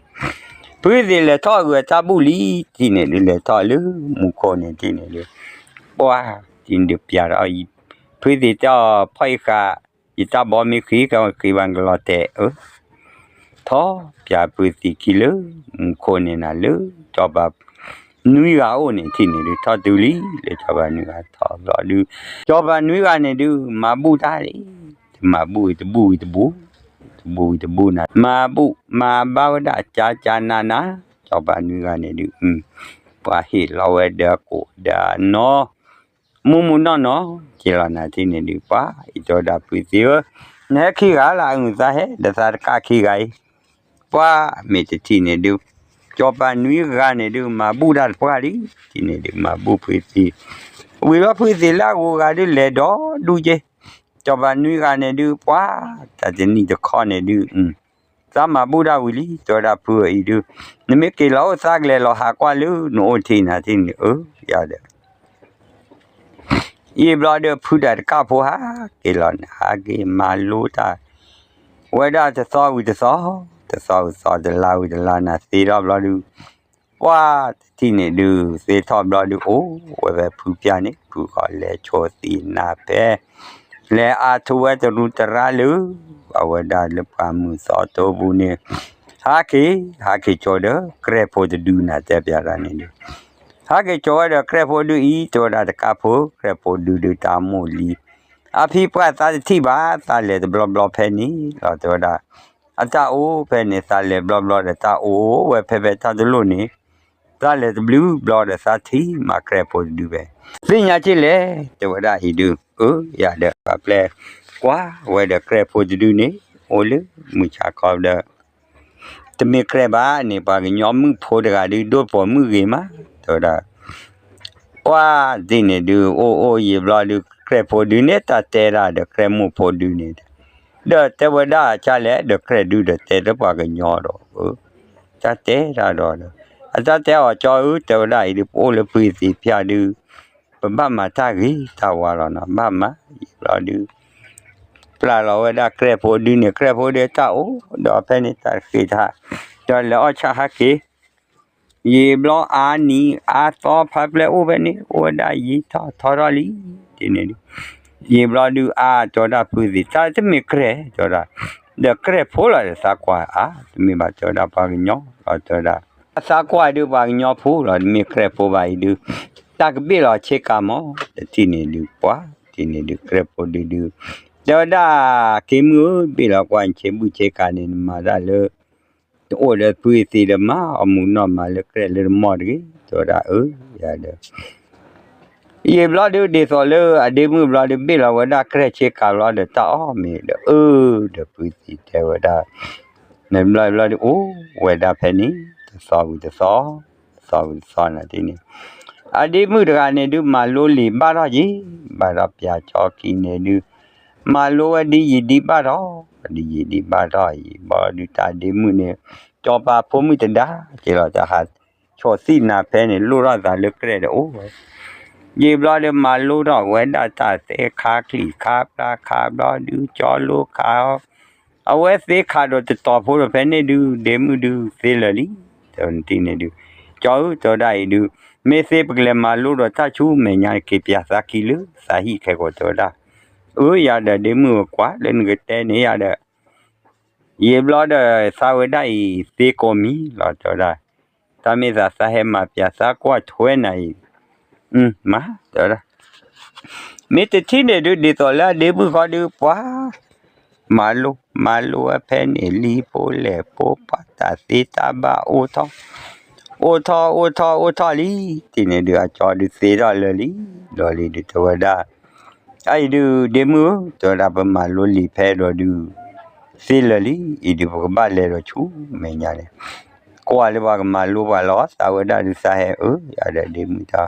ဖုသ့ၣ်လဲၤထီၣ်ဂုာ်တၢ်ဘူၣ်လံ ထံၣ်န့ၣ်ဒုး လဲၤထီၣ်လၢမူခိၣ်န့ၣ် ထံၣ်န့ၣ်ဒုး, ပှၤ ထံၣ်န့ၣ်ဒုးပျီထီၣ်အံၤ, ဖုသ့ၣ်တဲအီၤ ဖီၣ်အံၤဃာ် ယတၢ်ဘီမ့ၢ်ဃ့ ကဃ့ဘၣ်ကလီၤတဲာ် အၢ ထီၣ်ပျီဖုသ့ၣ်ခံလၢမူခိၣ်န့ၣ်နၤ လၢစီၤပၤနွံဂၤအိၣ်န့ၣ် ထံၣ်န့ၣ်ဒုး ထီၣ်တုၤလံ လၢစီၤပၤနွံဂၤထီၣ်ဘျီဒုး, စီၤပၤနွံဂၤန့ၣ်ဒုး မၤဘူၣ်တၢ်လံ, တမၤဘူၣ်ဝံၤတဘူၣ်ဝံၤတဘူၣ်, တဘူၣ်ဝံၤတဘူၣ်နၤ မၤဘူၣ်မၤဘါဝဲဒၣ်ကၠးကၠးနးနး, စီၤပၤနွံဂၤန့ၣ်ဒုး, ပှၤဟ့ၣ်လီၤဝဲဒီးကိၣ်ဒီးနီၢ် မူမူနီၢ်နီၢ် က့ၤလီၤနၤထံၣ်န့ၣ်ဒုး ပှၤအံၤတဲဝဲဒၣ်ဖုသ့ၣ်ဧၢ, နဟဲခံဂၤလၢအ သးဟဲဒီးသးတကးခံဂၤအံၤ, ပှၤမ့ၢ်တထံၣ်န့ၣ်ဒုး, စီၤပၤနွံဂၤန့ၣ်ဒုး မၤဘူၣ်တၢ်တပှၢ်လံ, ထံၣ်န့ၣ်ဒုး မၤဘူၣ်ဖုသ့ၣ်, ဝံၤလီၤဖုသ့ၣ်လၢအဂုၤအဂၤဒုး လဲၤဒီဒူၣ်က့ၤ, စီၤပၤနွံဂၤန့ၣ်ဒုး ပှၤ တၢ်တနံၣ်တခီန့ၣ်ဒုး သးမၤဘူၣ်တၢ်ဝံၤလံ တဲဝဲဒၣ်ဖုအံၤဒုး, နမ့ၢ်က့ၤလီၤအိၣ်သးကလဲၤလီၤဟးကွၢ်လၢနအိၣ်ထံၣ်နၤထံၣ်န့ၣ် အၢ ယၤဒီး ယံာ်ဘျီဒီးဖုတၢ်တကးဖိဟးက့ၤလီၤန့ၣ် ဟးက့ၤမၤလိတၢ်, ဝဲဒၣ်တသီဝံၤတသီ, တသီဝံၤတသီ တလါဝံၤတလါနၤ သ့ထီၣ်ဘျီဒုး, ပှၤတထံၣ်န့ၣ်ဒုး သ့ထီၣ်ဘျီဒုး အိၣ်ဝဲဖဲဖုပျၢ်န့ၣ် ဖုဃီၤလဲၤဆိသံနၤဖဲ လဲၤအါထူဝဲတရူးတရါလၢ အဝဲဒၣ်လၢပှၢ်မုၢ်သီတိပူၤန့ၣ်, ဟးက့ၤ ဟးက့ၤကၠီဒီး ကြဲၢ်ဖိတဒုနၤ တဲပျးတၢ်န့ၣ်ဒုး, ဟးက့ၤကၠီဝဲဒီးကြဲၢ်ဖိဒုအံၤ တဲဝဲဒၣ်တကးဖိ ကြဲၢ်ဖိဒုဒုးတၢ်မိၢ်လံ, အဖံပှၢ်သးတထံၣ်ဘၣ် သးလဲၤတဘျီဘျီဖဲန့ၣ်လီၤ တဲဝဲဒၣ်, အတၢ်အိၣ်ဖဲန့ၣ် သးလဲၤဘျီဘျီဒီး တၢ်အိၣ်ဝဲဖဲဖဲတၢ်တလိၣ်န့ၣ်, သးလဲၤတဘျုးဘျီဒီး သးထံၣ်မးကြဲၢ်ဖိတဒုဖဲ, သ့ၣ်ညါက့လဲၣ် တဲဝဲဒၣ်အံၤဒုး, အၢ ယၤဒီး ပှၤပျဲၢ်ကွၢ်ဝဲဒီးကြဲၢ်ဖိတဒုန့ၣ် အိၣ်လၢမုၢ်ဆါခီဒီး တမ့ၢ်ကြဲၢ်ဘၣ်န့ၣ် ပှၤကညီမုၣ်ဖိတဂၤဒုး ဒိၣ်ပိာ်မုၣ်ဂ့ၤမး တဲဝဲဒၣ်, ပှၤဒ်န့ၣ်ဒုး အိၣ်အိၣ်ယံာ်ဘျီဒုး ကြဲၢ်ဖိဒုန့ၣ် တၢ်တဲဒၣ်ဒီး ကြဲၢ်မိၢ်ဖိဒုန့ၣ်, ဒီးတဲဝဲဒၣ်ကလဲၣ် ဒီးကြဲၢ်ဒုဒီးတဲလၢပှၤကညီဒီး, တၢ်တဲတၢ်ဒီး, အတၢ်တဲအီၤကၠီဧၢ တဲဝဲဒၣ်အံၤဒုး ပအိၣ်လၢဖုသ့ၣ်ဖၠၣ်ဒုး ပဘၣ်မၤတၢ်ဂ့ၤတၢ်ဝါလီၤနီၤ ဘၣ်မၤယံာ်ဘျီဒုး ပျၢ်လီၤဝဲဒၣ်ကြဲၢ်ဖိဒုန့ၣ် ကြဲၢ်ဖိဒုတၢ်အိၣ်ဒီးဖဲန့ၣ် တၢ်ဃ့ၢ်တၢ်, ဒီးလဲၤအီၣ်ဆၣ်ဟးက့ၤ, ယံာ်ဘျီအါနံၤအါသီဖါပျဲၢ်အိၣ်ဖဲန့ၣ် အိၣ်ဝဲဒၣ်ယံာ်ထီၣ်ထီထီၣ်လံ, ဒ်န့ၣ်ဒုး, ယံာ်ဘျီဒုးအါ တဲဝဲဒၣ်ဖုသ့ၣ် တၢ်တမ့ၢ်ကြဲၢ် တဲဝဲဒၣ်, ဒီးကြဲၢ်ဖိလီၤဒီးသးကွၢ်အါ တမ့ၢ်ဘၣ်တဲဝဲဒၣ်ပှၤကညီလီၤ တဲဝဲဒၣ်, သးကွၢ်ဒုးပှၤကညီဖိလီၤ တမ့ၢ်ကြဲၢ်ဖိဘၣ်အံၤဒုး, တၢ်ကဘ့ၣ်လီၤဆ့ကၤမး တထံၣ်န့ၣ်ဒုး ပှၤ တထံၣ်န့ၣ်ဒုး ကြဲၢ်ဖိဒုဒုး, တဲဝဲဒၣ် က့ၤမုၣ်ဧၢ ဘ့ၣ်လီၤကွၢ်ဆ့ဘုၣ်ဆ့ကၤန့ၣ် နမၤတၢ်လၢ တအိၣ်ဒီးဖုသ့ၣ်ဒီးမၤ အီၣ်မူးနီၢ်မၤလၢကြဲၢ်လၢတမီၢ်တဂ့ၤ တဲဝဲဒၣ် အၢ ယၤဒီး ယံာ်ဘျီဒုး ဒ်သိးလၢအဒ့မုၣ်ဘျီဒုး ဘ့ၣ်လီၤဝဲဒၣ်ကြဲၢ်ဆ့ကၤဘျီဒီး တၢ်အီၣ်မ့ၤဒီး အၢ ဒီးဖုသ့ၣ်တဲဝဲဒၣ်, နဘျီဘျီဒုး အိၣ်ဝဲဒၣ်ဖဲန့ၣ် တသီဝံၤတသီ, တသီဝံၤတသီနၤဒ်န့ၣ်, အဒ့မုၣ်တဂၤန့ၣ်ဒုး မၤလိလံာ်ဘၣ်ထီၣ်ယံာ်, ဘၣ်ထီၣ်ပၠးကၠီခံန့ၣ်ဒုး, မၤလိဝဲဒ်ယံာ်ဒ်ဘၣ်ထီၣ်, ဒ်ယံာ်ဒ်ဘၣ်ထီၣ်ယံာ်ဘျီဒုး တၢ်ဒ့မုၣ်န့ၣ် စီၤပၤဖိမုၣ်တဒါ က့ၤလီၤတၢ်ဟး ဆိးသံၣ်နၤဖဲန့ၣ် လိၣ်ထီၣ်သးလၢကြဲၢ်ဒီးအိၣ်ဝဲ, ယံာ်ဘျီဒုး မၤလိထီၣ်ဝဲဒၣ်တၢ်သ့ခါချံၣ်ခါပျၢ်ခါဘျီဒုး ကၠီလိခါအီၤ, အဝဲသ့ခါဒီးတတီၤဖိဒီး ဖဲန့ၣ်ဒုး ဒ့မုၣ်ဒုးသ့လၢာ်လံ, တဲဝဲန့ၣ်ဒုး, ကၠီဧၢ တဲဝဲဒၣ်အံၤဒုး မ့ၢ်သ့ပကလဲၤမၤလိဒီးတၢ်ဆူမဲာ်ညါ က့ၤပျးသးခံလၢသးဟံၣ်ခဲကိာ် တဲဝဲဒၣ်. အၢ ယၤဒီးဒ့မုၣ်ဧၢ ကွၢ်လၢနကတဲန့ၣ်ယၤဒီး ယံာ်ဘျီဒီးသးဝဲဒၣ်အံၤ သ့ကိးမံၤလီၤ တဲဝဲဒၣ်. တၢ်မ့ၢ်သးသးဟဲမၤပျးသးကွၢ်ထွဲနၤအံၤ မၤ တဲဝဲဒၣ်. မ့ၢ်တထံၣ်န့ၣ်ဒုး ဒ်သိးလၢအဒ့မုၣ်ဃီဒုး ပှၤ မၤလိ မၤလိဝဲဖဲန့ၣ် လံဖိလဲၢ်ဖိ ပှၤတၢ်သ့တၢ်ဘၣ်အိၣ်ထီၣ် အိၣ်ထီၣ် အိၣ်ထီၣ် အိၣ်ထီၣ်လံ တထံၣ်န့ၣ်ဒုး အကၠီဒုးသ့ထီၣ်လၢာ်လံ ဒီးလံဒုး တဲဝဲဒၣ်. အအံၤဒုး ဒ့မုၣ်ဧၢ တဲဝဲဒၣ် ပမၤလိလံာ်ဖဲဒီးဒုး သ့လၢာ်လံ အံၤဒုး ပကဘၣ်လဲၤဒီးဆူမဲာ်ညါန့ၣ် ကွၢ်လၢပှၤကမၤလိပှၤလီၤ သးဝဲဒၣ်ဒုးသးဟဲအၢ ယၤဒီးဒ့မုၣ်တၢ်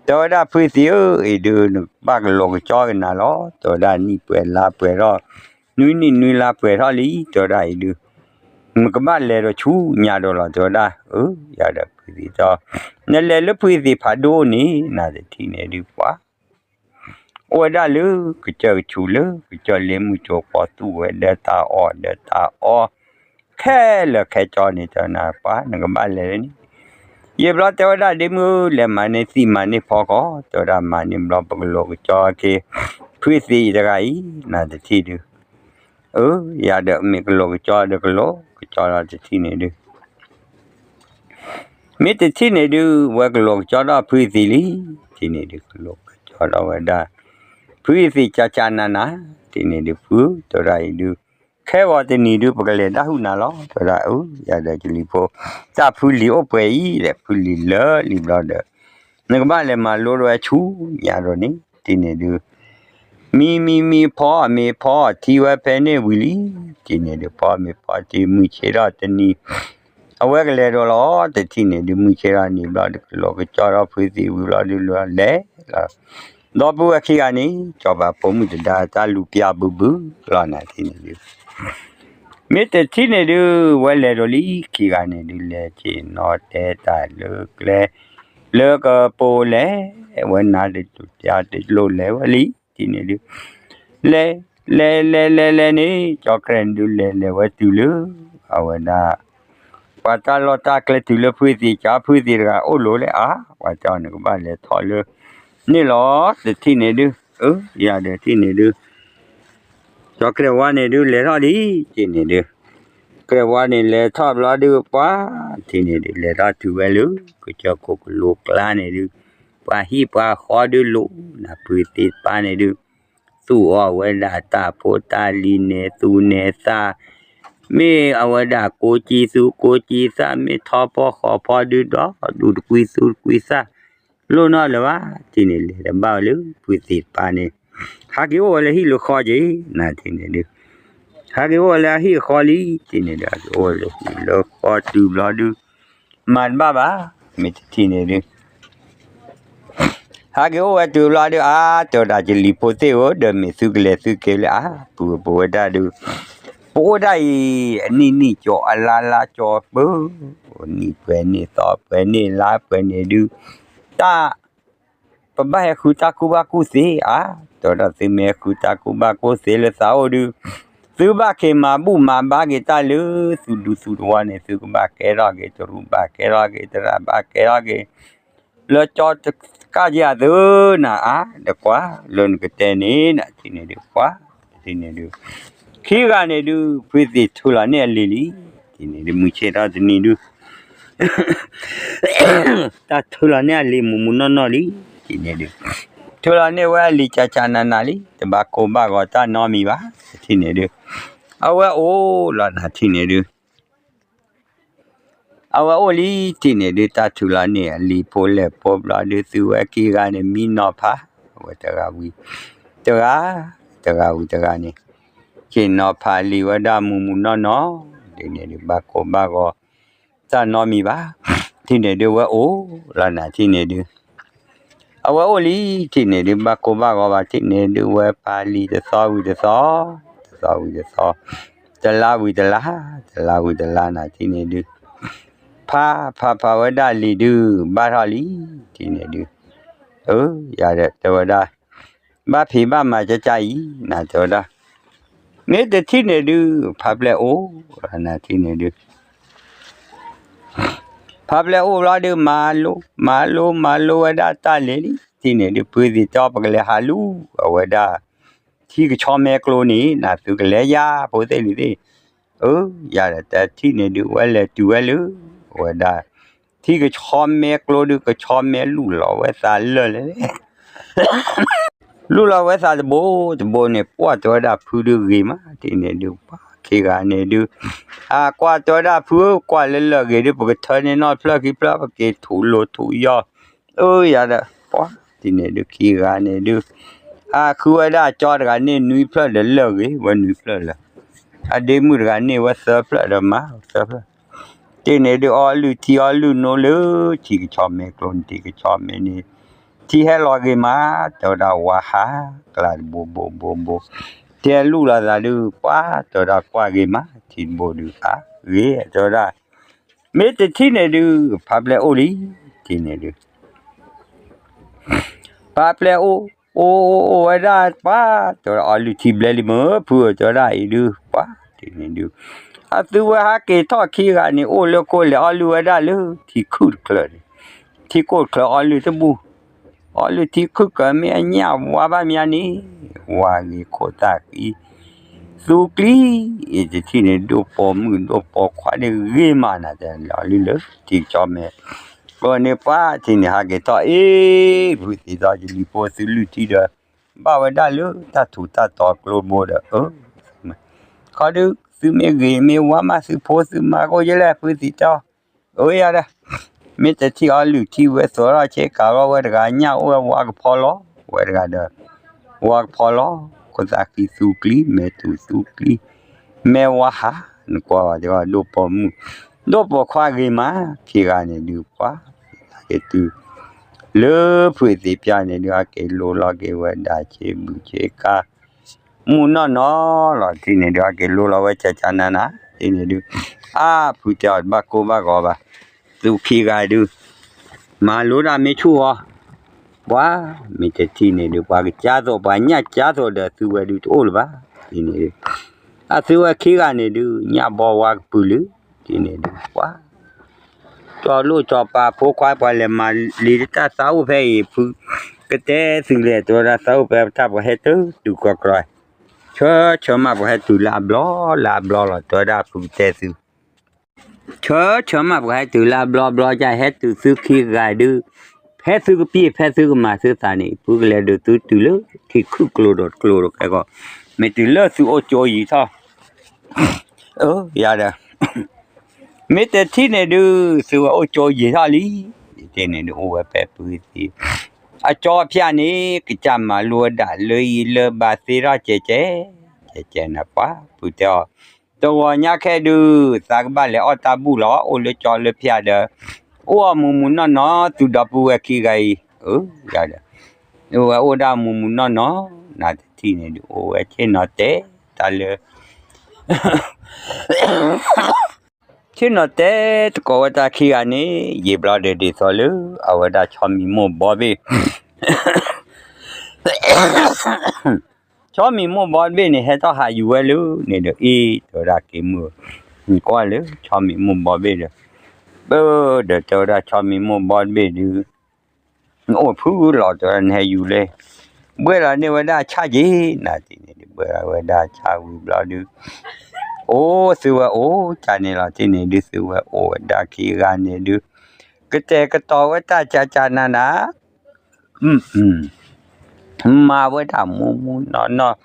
တဲဝဲဒၣ် ဖုသံးဧၢ အံၤဒုး နဘၣ်ကလီၤကကၠီကနၤလီၤ တဲဝဲဒၣ် နံၣ်ပှဲၤလါပှဲၤထီၣ် နွံနံၣ်နွံလါပှဲၤထီၣ်လံ တဲဝဲဒၣ်အံၤဒုး နကဘၣ်လဲၤဒီးဆူညါဒီးလီၤ တဲဝဲဒၣ်. အၢ ယၤဒီးဖုသံးတၢ် နလဲၤလၢဖုသံးဖးဒိၣ်န့ၣ် နတထံၣ်န့ၣ်ဒုး ပှၤ အိၣ်ဝဲဒၣ်လၢကစၢၢ်ကဆူးလၢ ကစၢၢ်လ့မုၢ်ကၠိပှၤသူၣ်ဝဲဒီးတၢ်အီၣ်ဒီးတၢ်အီ ခဲလၢာ်ခဲဆ့န့ၣ် တဲနၤ ပှၤ နကဘၣ်လဲၤလၢန့ၣ် ယံာ်ဘျီတဲဝဲဒၣ် ဒ့မုၣ်ဧၢ လဲၤမၤန့ၢ်သံၣ်မၤန့ၢ်ဖီကီး တဲဝဲဒၣ် မၤန့ၢ်ဘျီပကလီၤကကၠီက့ၤ ဖုသံးတဂၤအံၤ နတထံၣ်ဒုး အၢ ယၤဒီးမ့ၢ်ကလီၤကကၠီဒီးကလီၤကကၠီဒီးတထံၣ်န့ၣ်ဒုး မ့ၢ်တထံၣ်န့ၣ်ဒုး ဝဲကလီၤကကၠီဒီးဖုသံးလံ တထံၣ်န့ၣ်ဒုး ကလီၤကကၠီဒီးဝဲဒၣ် ဖုသံးကၠးကၠးနးနး တထံၣ်န့ၣ်ဒုး ဖု တဲဝဲဒၣ်အံၤဒုး ခဲဂီၤတနံၤဒုး ပကလဲၤဒၣ်ဟူးနၤလီၤ တဲဝဲဒၣ်. အၢ ယၤဒီးကလံၤဖိ တၢ်ဖုလံၤအိၣ်ပှဲၤအံၤဒီး ဖုလံၤလၢာ်လံဘျီဒီး နကဘၣ်လဲၤမၤလိဒီးဝဲဆူညါဒီးန့ၣ် တထံၣ်န့ၣ်ဒုး မံမံမံဖီအမ့ၢ်ဖီထံဝဲဖဲန့ၣ်ဝံၤလံ တထံၣ်န့ၣ်ဒုး ဖီမ့ၢ်ဖီထံ မုၢ်ဆ့ၣ်ထီၣ်တနံၤ အဝဲကလဲၤဒီးလီၤ တထံၣ်န့ၣ်ဒုး မုၢ်ဆ့ၣ်ထီၣ်နံၤဘျီဒုး ကလီၤကကၠီဒီးဖုသံးဝံၤဘျီဒုး လဲၤလီၤ ဒီပုၢ်ဝဲၢ်ခံဂၤန့ၣ် စီၤပၤဖိမုၣ်တဒါတၢ်လူၤပျၢ်ဘုဘုလီၤ နတထံၣ်န့ၣ်ဒုး မ့ၢ်တထံၣ်န့ၣ်ဒုး ဝဲလဲၤဒီးလံ ခံဂၤန့ၣ်ဒုး လဲၤဆ့ၣ်နီၤတဲတၢ်လၢကျဲ လၢကပိာ်လဲၤ ဝဲနါတကျိၤတကျိၤလဲၤဝဲလံ တထံၣ်န့ၣ်ဒုး လဲၤ လဲၤလဲၤလဲၤလဲၤန့ၣ် ကၠီကြဲၢ်န့ၣ်ဒုး လဲၤလဲၤဝဲတုၤလၢ အဝဲဒၣ် ပှၤတၢ်လီၢ်တၢ်ကျဲတုၤလၢဖုသံး ကၠီဖုသံးတဂၤအိၣ်လိၤလဲၣ် အါ ပှၤတဲအီၤ နကဘၣ်လဲၤထီၣ်လၢ န့ၣ်လီၤ တထံၣ်န့ၣ်ဒုး အၢ ယၤဒီးတထံၣ်န့ၣ်ဒုး ကၠီကြဲၢ်ဝါန့ၣ်ဒုး လဲၤထီၣ်လံ တထံၣ်န့ၣ်ဒုး ကြဲၢ်ဝါန့ၣ်လဲၤထီၣ်ဘျီဒုး ပှၤ တထံၣ်န့ၣ်ဒုး လဲၤထီၣ်တုၤဝဲလၢ ကစၢၢ်ခိၣ်ကလိကျါန့ၣ်ဒုး ပှၤဟံၣ်ပှၤဃီဒုးလိၤ နဖုသံးတပၤန့ၣ်ဒုး သူၣ်အီၣ်ဝဲဒၣ်တၢ်ဖိတၢ်လံၤ နဲၤသူနဲၤသၣ် မ့ၢ်အဝဲဒၣ်ကိးကံသူကိးကံသၣ် မ့ၢ်ထီဖီဃီဖီဒုး ဒီးဒူၣ်တကွံသူတကွံသၣ် လိၣ်နီၢ်လၢၤဘၣ် တထံၣ်န့ၣ် လဲၤတဘၣ်ဝဲလၢဖုသံးတပၤန့ၣ် ဟးက့ၤအိၣ်ဝဲလၢဟံၣ်လၢဃီက့ၤ နတထံၣ်န့ၣ်ဒုး ဟးက့ၤအိၣ်ဝဲလၢအဟံၣ်အဃီလံ တထံၣ်န့ၣ်ဒုး ဟးက့ၤအိၣ်ဝဲလၢဟံၣ်လၢဃီတုၤဘျီဒုး မၤတဘၣ်ဘၣ် မ့ၢ်တထံၣ်န့ၣ်ဒုး ဟးက့ၤအိၣ်ဝဲတုၤဘျီဒုး အါ တဲဝဲဒၣ်ကလံၤဖိသ့ၣ်ဧၢ ဒီးမ့ၢ်သုကလဲၤသုက့ၤလၢအါ ပုၢ်ဝဲၢ်ဒၣ်ဒုး ပအိၣ်ဒၣ်အံၤ အနံၣ်နံၣ်ကၠီအလါလါကၠီပၢ နံၣ်ပှဲၤနံၣ်သီပှဲၤနံၣ်လါပှဲၤန့ၣ်ဒုး တၢ် ပဘၣ်ဟဲဃုတၢ်ကူၣ်ဘၣ်ကူၣ်သ့ဧါ, တဲဝဲဒၣ် သုမ့ၢ်ဟဲဃုတၢ်ကူၣ်ဘၣ်ကူၣ်သ့လၢသးအိၣ်ဒုး, သုဘၣ်က့ၤမၤဘူၣ်မၤဘါက့ၤတၢ်လၢ သုဒူသုသဝီန့ၣ် သုကဘၣ်ကဲထီၣ်က့ၤ တရူးဘၣ်ကဲထီၣ်က့ၤ သရၣ်ဘၣ်ကဲထီၣ်က့ၤ လၢကၠီတကၢ်က့ၤအသုနၤဧါ, ဒီးကွၢ်လၢနကတဲန့ၣ် နထံၣ်န့ၣ်ဒုး ကွၢ် တထံၣ်န့ၣ်ဒုး ခံဂၤန့ၣ်ဒုး ဖုသံးထုးလီၤန့ၢ်အလံၤလံ, ထံၣ်န့ၣ်ဒုး မုၢ်ဆ့ၣ်ထီၣ်တနံၤဒုး တၢ်ထုးလီၤန့ၢ်အလံၤမူးမူးနီၢ်နီၢ်လံ, ထံၣ်န့ၣ်ဒုး ထုးလီၤန့ၢ်ဝဲအလံၤကၠးကၠးနးနးလံ, တဘၣ်ကိၢ်ဘၣ်ဂီၤတၢ်နီတမံၤဘၣ်, ထံၣ်န့ၣ်ဒုး အဝဲအိၣ်လီၤနၤထံၣ်န့ၣ်ဒုး အဝဲအိၣ်လံ ထံၣ်န့ၣ်ဒုး တၢ်ထုးလီၤန့ၢ်အလံၤဖိလဲၣ်ဖိဘျီဒုး သုဝဲခံဂၤန့ၣ် မံနီၤဖး ဝဲတဂၤဝံၤ တဂၤ တဂၤဝံၤတဂၤန့ၣ် က့ၤနီၤဖးလံၤဝဲဒၣ်မူးမူးနီၢ်နီၢ် ဒ်န့ၣ်ဒုး ဘၣ်ကိၢ်ဘၣ်ဂီၤ တၢ်နီတမံၤဘၣ်, ထံၣ်န့ၣ်ဒုးဝဲအိၣ်လီၤနၤထံၣ်န့ၣ်ဒုး အဝဲအိၣ်လံ ထံၣ်န့ၣ်ဒုး ဘၣ်ကိၢ်ဘၣ်ဂီၤဘၣ် ထံၣ်န့ၣ်ဒုး ဝဲဖးလံၤတသီဝံၤတသီ တသီဝံၤတသီ တလါဝံၤတလါ တလါဝံၤတလါနၤထံၣ်န့ၣ်ဒုး ဖးဖးဖးဝဲဒၣ်လံၤဒုး ဘၣ်ထီၣ်လံ ထံၣ်န့ၣ်ဒုး အၢ ယၤဒီးတဲဝဲဒၣ် ဘၣ်ဖံးဘၣ်မၤကၠၢကၠၢအံၤ နၤတဲဝဲဒၣ် မ့ၢ်တထံၣ်န့ၣ်ဒုး ဖးပျဲၢ်အိၣ်လီၤနၤထံၣ်န့ၣ်ဒုး ဖါပျဲၢ်အိၣ်ဘျီဒုး မၤလိ မၤလိ မၤလိဝဲဒၣ်တၢ်လဲၤလံ ထံၣ်န့ၣ်ဒုး ဖုသံးတဲအီၤ ပကလဲၤဟးလူၤ အဝဲဒၣ် ထံကဆီမဲကျိန့ၣ် နသုကလဲၤယၤ ဖိသ့ၣ်လံၤသ့ၣ်, အၢ ယၤဒီးတထံၣ်န့ၣ်ဒုး ဝဲလဲၤတုၤဝဲလၢ အဝဲဒၣ် ထံကဆီမဲကျိဒုး ကဆီမဲလူၤလီၤဝဲသးလၢာ်လဲၣ် လူလီၤဝဲသးတဘိတဘိန့ၣ် ပှၢ်တဲဝဲဒၣ်ဖုဒုးဂ့ၤမး ထံၣ်န့ၣ်ဒုး ပှၢ်ခံဂၤန့ၣ်ဒုး အကွၢ်တဲဝဲဒၣ်ဖုဧၢ ကွၢ်လၢလၢာ်ဂ့ၤဒုး ပကထၢန့ၢ်နီၣ်ဖျၢၣ်ခံဖျၢၣ် ပက့ၤထူးလိၤထူးယီၢ် အၢ ယၤဒီး ပှၢ်ထံၣ်န့ၣ်ဒုး ခံဂၤန့ၣ်ဒုး အဃုဝဲဒၣ်ကၠီတဂၤန့ၣ် နွံဖျၢၣ်ဒီးလၢာ်ဂ့ၤ ဝဲနွံဖျၢၣ်လၢာ် အဒ့မုၣ်တဂၤန့ၣ် ဝဲသၢဖျၢၣ်ဒီးမၤသၢဖျၢၣ် ထံၣ်န့ၣ်ဒုး အီလုၢ်ထံအီလုၢ်နိလၢ ထံကဆီမဲကျိန့ၣ် ထံကဆီမဲန့ၣ် ထံဟဲလီၤဂ့ၤမး တဲဝဲဒၣ်ဝါဟး ကျါတဘိဘိဘိဘိ ထံဟဲလူလီၤသးဒုး ပှၢ်တဲဝဲဒၣ်ကွၢ်ဂ့ၤမး ထံတဘိဒုး အါ ဂ့ၤ တဲဝဲဒၣ် မ့ၢ်တထံၣ်န့ၣ်ဒုး ဖါပျဲၢ်အိၣ်လံ ထံၣ်န့ၣ်ဒုး ဖါပျဲၢ်အိၣ် အိၣ်အိၣ်အိၣ်ဝဲဒၣ် ပှၢ်တဲဝဲဒၣ် အီလုၢ်ထံဘျဲလံမ့ၢ် ဖုဧၢ တဲဝဲဒၣ်အံၤဒုး ပှၢ်ထံၣ်န့ၣ်ဒုး အသုဝဲဟးက့ၤထီၣ်ခံဂၤန့ၣ် အိၣ်လၢခိၣ်လဲၤအီလုၢ်ဝဲဒၣ်လၢ ထံခိၣ်တချၢန့ၣ် ထံခိၣ်တချၢအီလုၢ်တဘူၣ် အီလုၢ်ထံခုၣ်ကၢၤမ့ၢ်အညၣ်ဝါဘၣ်မးန့ၣ် ဝါဂ့ၤခိၣ်သၣ်ဃံ သူကျံ အံၤတထံၣ်န့ၣ် ဒိၣ်ပိာ်မုၣ်ဒိၣ်ပိာ်ခွါန့ၣ်ဂ့ၤမးနၤ တဲလီၤလုၢ်လၢထံကဆီမဲ ကျိန့ၣ် ပှၢ်ထံၣ်န့ၣ် ဟးက့ၤထီၣ်အ့ၣ် ဖုသံးသီယလံၤဖိသုလုၢ်ထံဒီး ဘၣ်ဝဲဒၣ်လၢတၢ်ထူးတၢ်တီၤကျိတဘိဒီး အၢ ခီဒုး သုမ့ၢ်ဂ့ၤမ့ၢ်ဝါမး သုဖိသုမါကအိၣ်ယဲလဲၣ် ဖုသံးတဲအီၤ အၢ ယၤဒီး မ့ၢ်တထံၣ်အီလုၢ်ထံဝဲသိးထီၣ်ဆ့ကၤလီၤဝဲတဂၤညၣ်အိၣ်ဝဲ ဝါကဖီလီၤ ဝဲတဂၤဒီး ဝါကဖီလီၤ ခိၣ်သၣ်ဃံသူကျံ မဲာ်တူၤသူကျံ မဲာ်ဝါဟး နကွၢ်ဝဲဒၣ် ဒိၣ်ပိာ်မုၣ် ဒိၣ်ပိာ်ခွါဂ့ၤမး ခံဂၤန့ၣ်ဒုး ပှၢ်က့ၤတုၤ လၢဖုသံးပျၢ်န့ၣ်ဒုး ဟဲက့ၤလိလီၤက့ၤဝဲဒၣ်ဆ့ဘုးဆ့ကၤ မုၢ်နီၢ်နီၢ်လီၤ ထံၣ်န့ၣ်ဒုး ဟဲက့ၤလိလီၤဝဲကၠးကၠးနးနး ထံၣ်န့ၣ်ဒုး အါ ဖုတဲအီၤ တဘၣ်ကိၢ်ဘၣ်ဂီၤဘၣ် သူခံဂၤဒုး မၤလိဒၣ်မ့ၢ်ဆူၣ်အီၤ ပှၢ် မ့ၢ်တထံၣ်န့ၣ်ဒုး ပှၤကစၢ်သိး ပှၤညၣ်ကၢ်သိးဒီး သုဝဲဒုးတအိၣ်လၢၤဘၣ် ထံၣ်န့ၣ်ဒုး အသုဝဲခံဂၤန့ၣ်ဒုး ညၣ်ဘီဝါကပုာ်လုၢ် ထံၣ်န့ၣ်ဒုး ပှၢ် ကၠီလိၣ်ကၠီပၤဖိခွါ ပှၤလဲၤမၤလံၤတၢ်သးအိၣ်ဖဲအံၤ ဖု ကတဲသုလဲၣ် တဲဝဲဒၣ်သးအိၣ်ဖဲပတၢ် ပှၤဟဲတုၤတုၤကီၢ်ကီၢ် ဆၢဆၢမး ပှၤဟဲတုၤလၢအဘျီလၢအဘျီလီၤ တဲဝဲဒၣ်ဖုကတဲသု ဆၢဆၢမး ပှၤဟဲတုၤလၢအဘျီဘျီ ကဟဲတုၤသုခံဂၤဒုး ဖဲသုကပျၢ် ဖဲသုကမၤသုသးန့ၣ် ဖုကလဲၤဒုးသုတုၤလၢ ထံခုၣ်ကျိဒီးကျိဒီးကဲကီး မ့ၢ်တုၤလၢသုအိၣ်ကၠိယံၤထီၣ် အၢ ယၤဒီး မ့ၢ်တထံၣ်န့ၣ်ဒုး သုဝဲအိၣ်ကၠိယံၤထီၣ်လံ ယတဲန့ၣ်ဒုး အိၣ်ဝဲဖဲဖုသံး အကၠီဖၠၣ်န့ၣ် ကစၢ်မၤလိဝဲဒၣ်လၢအံၤလၢဘၣ်သ့ထီၣ်ကဲကဲ ကဲကဲနၤပှၢ် ဖုတဲအီၤ တဂီၤညါခဲဒုး သးကဘၣ်လဲၤအီၣ်တၢ်ဘူၣ်လီၤ အိၣ်လၢကၠီလၢဖၠၣ်ဒီး အိၣ်အီၣ်မူးမူးနီၢ်နီၢ် သုဒီပုၢ်ဝဲၢ်ခံဂၤအံၤ အၢ ယၤဒီး ဝဲအိၣ်ဒၣ်မူးမူးနီၢ်နီၢ် နတထံၣ်န့ၣ်ဒုး အိၣ်ဝဲဆ့ၣ်နီၤတဲ တၢ်လၢ ဆ့ၣ်နီၤတဲတကိးဝဲတၢ်ခံဂၤန့ၣ် ယံာ်ဘျီဒီးဒ်သိးလၢ အဝဲဒၣ်ဆီမံၤမိၢ်ဘီဘ့ၣ် ဆီမံၤမိၢ်ဘီဘ့ၣ်န့ၣ် ဟဲထီၣ်ဟးယူၤဝဲလၢန့ၣ်ဒီး အ့ တဲဝဲဒၣ်က့ၤမုၢ် ကွၢ်လၢဆီမံၤမိၢ်ဘီဘ့ၣ်ဒီး ပၢဒီးတဲဝဲဒၣ်ဆီမံၤမိၢ်ဘီဘ့ၣ်ဒုး နအိၣ်ဖုလီၤ တဲဝဲဒၣ် နဟဲယူၤလဲၣ် ဘှဲၣ်လီၤန့ၢ်ဝဲဒၣ်ဆၣ်က့ၤ နၤတထံၣ်န့ၣ်ဒုး ဘှဲၣ်လီၤဝဲဒၣ်ဆၣ်ဝံၤဘျီဒုး အိၣ်သုဝဲအိၣ်ကၢ်န့ၣ်လီၤ တထံၣ်န့ၣ်ဒုး သုဝဲအိၣ်ဝဲဒၣ်ခံဂၤန့ၣ်ဒုး ကတဲာ်ကတီၤဝဲတၢ်ကၢ်ကၢ်နးနး မၤဝဲဒၣ်မူးမူးနီၢ်နီၢ်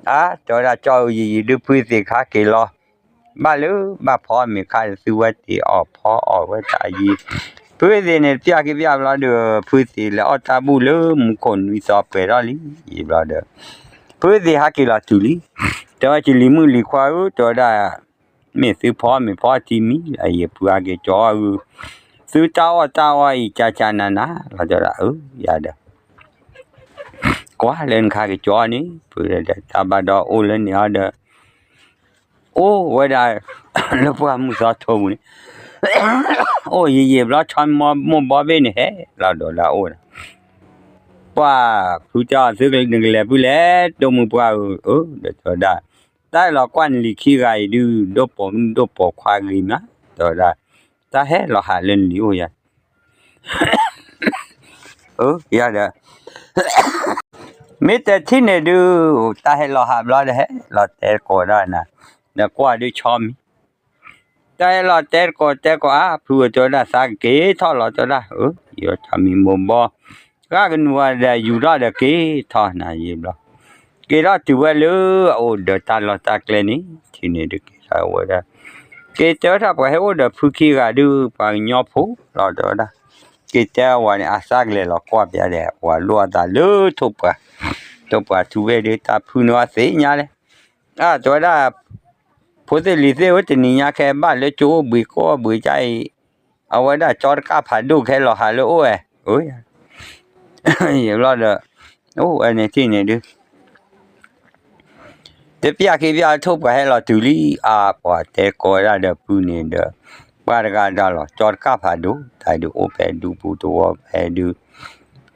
အါ တဲဝဲဒၣ်ကၠီအယံာ်ယံာ်ဒုး ဖုသံးခါက့ၤလီၤ ဘၣ်လၢဘၣ်ဖီမ့ၤခါဒီး သုဝဲတ့ၢ်အီၣ်ဖီအီၣ်ဝဲတၢ်ယံာ် ဖုသံးန့ၣ် ပျၢ်က့ၤပျၢ်ဘျီဒီး ဖုသံးလဲၤအီၣ်တၢ်ဘူၣ်လၢမူခိၣ်နွံသီပှဲၤထီၣ်လံ ယံာ်ဘျီဒီး ဖုသံးဟးက့ၤလီၤတုၤလံ တဲဝဲကလံၤမုၣ်လံၤခွါဧၢ တဲဝဲဒၣ် မ့ၢ်သုဖီမ့ၤဖီထံမံၤ အယံာ်ဖုဟးက့ၤကၠီအဂုၤ သုတၢ်အီၣ်တၢ်အီအံၤ ကၢ်ကၢ်နးနးလီၤ တဲဝဲဒၣ် အၢ ယၤဒီး ကွၢ်လၢနခါက့ၤကၠီန့ၣ် ဖုဒီးတၢ်ဘၣ်ဒီးအိၣ်လၢန့ၣ်အီၤဒီး အိၣ်ဝဲဒၣ် လၢပှၢ်မုၢ်သီထိပူၤန့ၣ် အိၣ်ယံာ်ယံာ်ဘျီ ဆီမိၢ်ဘီဘ့ၣ်န့ၣ် ဟဲလီၤဒီးလၢအအိၣ်ဒီး ပှၢ်ဖုတဲအီၤ သုနကလဲၤဖုလဲၣ် ဒိၣ်မုၢ်ပှၢ်ဧၢ အၢ ဒီးတဲဝဲဒၣ် တၢ်လီၤကွၢ်နလံၤခံဂၤအံၤဒုး ဒိၣ်ပိာ်မုၣ်ဒိၣ်ပိာ်ခွါဂ့ၤမး တဲဝဲဒၣ် တၢ်ဟဲလီၤဟးလၢနလံၤအိၣ်ယၤ, အၢ ယၤဒီး မ့ၢ်တထံၣ်န့ၣ်ဒုး တၢ်ဟဲလီၤဟးဘျီဒီး ဟဲလီၤတဲသကိးဒၣ်နၤ, ဒီးကွၢ်ဒုးဆီမံၤ, တၢ်ဟဲလီၤတဲသကိးတဲသကိးဧါ, ဖုဧၢ တဲဝဲဒၣ် သးကက့ၤထီၣ်လီၤ တဲဝဲဒၣ်, အၢ ယဆီမံၤမိၢ်ဘီ ဂၣ်ကနူၤအီၤဒီး ယူၤထီၣ်ဒီးက့ၤထီၣ်နၤယံၤဘျီ, က့ၤထီၣ်တုၤဝဲလၢအအိၣ်ဒီးတၢ်လီၢ်တၢ်ကျဲန့ၣ် ထံၣ်န့ၣ်ဒုးက့ၤထီၣ်ဝဲဒၣ်, က့ၤတဲဝဲဒၣ်ပှၤဟဲအိၣ်ဒီးဖုခံဂၤဒုး ပှၤကညီဖိလီၤ တဲဝဲဒၣ်, က့ၤတဲဝဲန့ၣ် အသးကလဲၤလီၤကွၢ်ပျါဒီး ပှၤလိၣ်အသးလၢထိၣ်ပှၢ်, ထိၣ်ပှၢ်ထူဝဲဒုး တၢ်ဖုန့ၣ်အသ့ၣ်ညါလဲၣ်, အၢ တဲဝဲဒၣ် ဖိသ့ၣ်လံၤသ့ၣ်ဧၢ တနံၤညါခဲဘၣ်လၢကၠိအိၣ်ဘှံးကိၢ်ဘှံးကၠါအံၤ, အဝဲဒၣ်ကၠီတကၢ်ဖးဒိၣ်ကဟဲလီၤဟးလၢအိၣ်ဝဲ, ယဘျီဒီး အိၣ်ဝဲန့ၣ်ထံၣ်န့ၣ်ဒုး တပျၢ်ခံပျၢ်ထိၣ်ပှၢ်ဟဲလီၤတုၤလံ, အါ ပှၤတဲကိးဝဲဒၣ်ဒီးဖုန့ၣ်ဒီး ပှၤတဂၤဒၣ်လီၤ ကၠီတကၢ်ဖးဒိၣ် တၢ်ဒုးအိၣ်ဖဲဒူပူၤတဝီဖဲဒုး,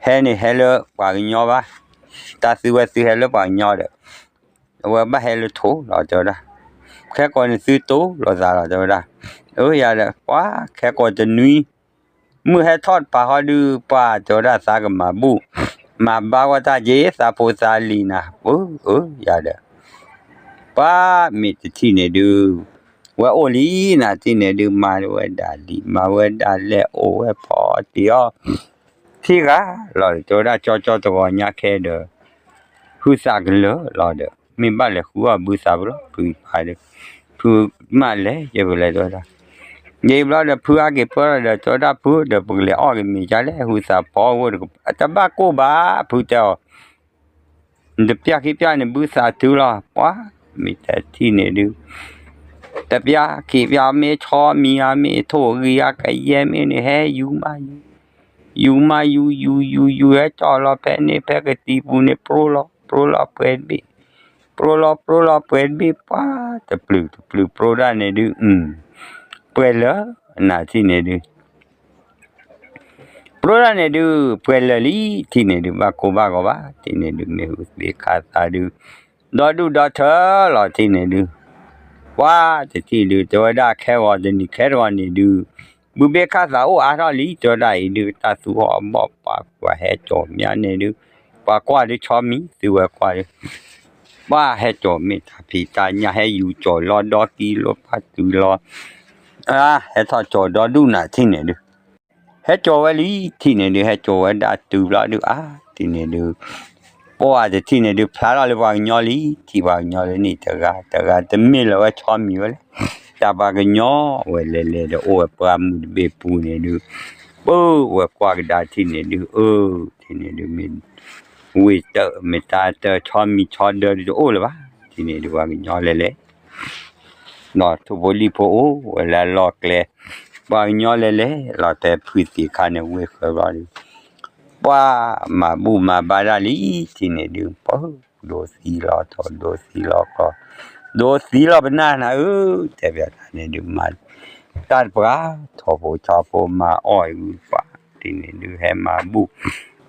ဟဲန့ၣ်ဟဲလၢပှၤကညီဘၣ်, တၢ်သုဝဲသုဟဲလၢပှၤကညီဒီး အဝဲဘၣ်ဟဲလၢထိၣ်လီၤ တဲဝဲဒၣ်, ခဲကိာ်န့ၣ်သုတိၢ်လိာ်သးလီၤ တဲဝဲဒၣ်, အၢ ယၤဒီး ပှၤခဲကိာ်တနွံ မုၢ်ဟဲထီၣ်တပၤဃီဒုး ပှၤတဲဝဲဒၣ် သးကမၤဘူၣ် မၤဘါဝဲတၢ်က့ၤ သးဖိသးလံၤနၤ, အၢ အၢ ယၤဒီး ပှၤမ့ၢ်တထံၣ်န့ၣ်ဒုး ဝဲအိၣ်လံနၤ ထံၣ်န့ၣ်ဒုး မၤဝဲဒၣ်လံာ် မၤဝဲဒၣ်လဲၢ် အိၣ်ဝဲဖီတ့ၢ်အီၤ ထံၣ်ဂၤလီၤဒီး တဲဝဲဒၣ် ကၠီကၠီတဂီၤညါခဲဒီး ဟုသးကလၢာ်လီၤဒီး မ့ၢ်ဘၣ်လဲၤဃုအီၣ်ဘုသးပူၤလီၤ ဖုဖးဒီး ဖုမးလဲၤယဲၢ်ပလဲၤတဲဝဲဒၣ်, ယံာ်ဘျီဒီး ဖုအါက့ၤပၢလီၤဒီး တဲဝဲဒၣ် ဖုဒီး ပကလဲၤအီၣ်က့ၤမ့ၤကလဲၣ် ဟုသးဖီဝဲတကပၤ တဘၣ်ကိၢ်ဘၣ် ဖုတဲအီၤ နတပျၢ်ခံပျၢ်န့ၣ် ဘုသးတုၤလီၤ ပှၤမ့ၢ်တထံၣ်န့ၣ်ဒုး တပျၢ်ခံပျၢ် မ့ၢ်ဆီမံၤဧါ မ့ၢ်ထိၣ်ဂံၤဧါ ကယဲၢ်မ့ၢ်န့ၣ် ဟဲယူၤမးယူၤ ယူၤမးယူၤ ယူၤယူၤယူၤ ဟဲကၠီလီၤဖဲန့ၣ် ဖဲကတံၤပူၤန့ၣ် ပြိလီၤ ပြိလီၤပှဲၤတဘ့ၣ် ပြိလီၤ ပြိလီၤပှဲၤတဘ့ၣ် ပှၤတပျုာ်တပျုာ် ပြိဒၣ်န့ၣ်ဒုး ပှဲၤလၢာ် နၤထံၣ်န့ၣ်ဒုး ပြိဒၣ်န့ၣ်ဒုး ပှဲၤလၢာ်လံ ထံၣ်န့ၣ်ဒုး ဘၣ်ကိၢ်ဘၣ်ဂီၤဘၣ် ထံၣ်န့ၣ်ဒုး မ့ၢ်ဟုသ့ခါသးဒုး ဒီဒူၣ်ဒီထၢလီၤ ထံၣ်န့ၣ်ဒုး ပှၤတထံၣ်ဒုး တဲဝဲဒၣ်ခဲဂီၤတနံၤခဲတဂီၤန့ၣ်ဒုး ဘုဘ့ၣ်ခါသးအိၣ်အါထီၣ်လံ တဲဝဲဒၣ်အံၤဒုး တၢ်သူအီၤဘီၣ်ပှၤ ပှၤဟဲကၠီၤမးန့ၣ်ဒုး ပှၤကွၢ်ဒုးဆီမံၤ သုဝဲကွၢ်ဒုး ပှၤဟဲကၠီၤမ့ၢ်တၢ်ဖံးတၢ်ညၣ် ဟဲယူၤကၠီၤလီၤဒီကံလိပၢ်တုၤလီၤ အါ ဟဲထီၣ်ကၠီၤဒီဒူၣ်နၤထံၣ်န့ၣ်ဒုး ဟဲကၠီၤဝဲလံ ထံၣ်န့ၣ်ဒုး ဟဲကၠီၤဝဲဒၣ်တုၤဘျီဒုး အါ ထံၣ်န့ၣ်ဒုး ပှၤတထံၣ်န့ၣ်ဒုး ဖျါထီၣ်လၢပှၤကညီလံ ထံၣ်ပှၤကညီလၢန့ၣ်တဂၤ တဂၤတမ့ၢ်လၢၤဝဲဆီမံၤဝဲလဲၣ် တၢ်ပှၤကညီဝဲလဲၤလဲၤဒီး အိၣ်ဝဲပှၢ်မုၢ်တဘ့ၣ်ပူၤန့ၣ်ဒုး ပၢဝဲကွၢ်ကဒါထံၣ်န့ၣ်ဒုး အၢ ထံၣ်န့ၣ်ဒုး မ့ၢ် ဝ့ၢ်တၢ်မ့ၢ်တၢ်တၢ်ဆီမံၤဆီဒၢဒုးတအိၣ်လၢၤဘၣ် ထံၣ်န့ၣ်ဒုး ပှၤကညီလဲၤလဲၤ ဒီးထိၣ်ဖိလံၣ်ဖိအိၣ်ဝဲလၢအလီၢ်ကျဲ ပှၤကညီလဲၤလဲၤလီၤတဲဖုသံးခါန့ၣ် ဝ့ၢ်ဃၢၤဘျီဒုး ပှၤမၤဘူၣ်မၤဘါဒၣ်လံ ထံၣ်န့ၣ်ဒုး ပၢဒိးသံလီၤထီၣ် ဒိးသံလီၤကျီ ဒိးသံလီၤပနၢ်နၤဧၢ တဲဘၣ်တၢ်န့ၣ်ဒုး မၤ တၢ်တပှၤ ထီၣ်ဖိဆီဖိမၤအီၣ်အံၤဝံၤပှၤ ထံၣ်န့ၣ်ဒုး ဟဲမၤဘူၣ်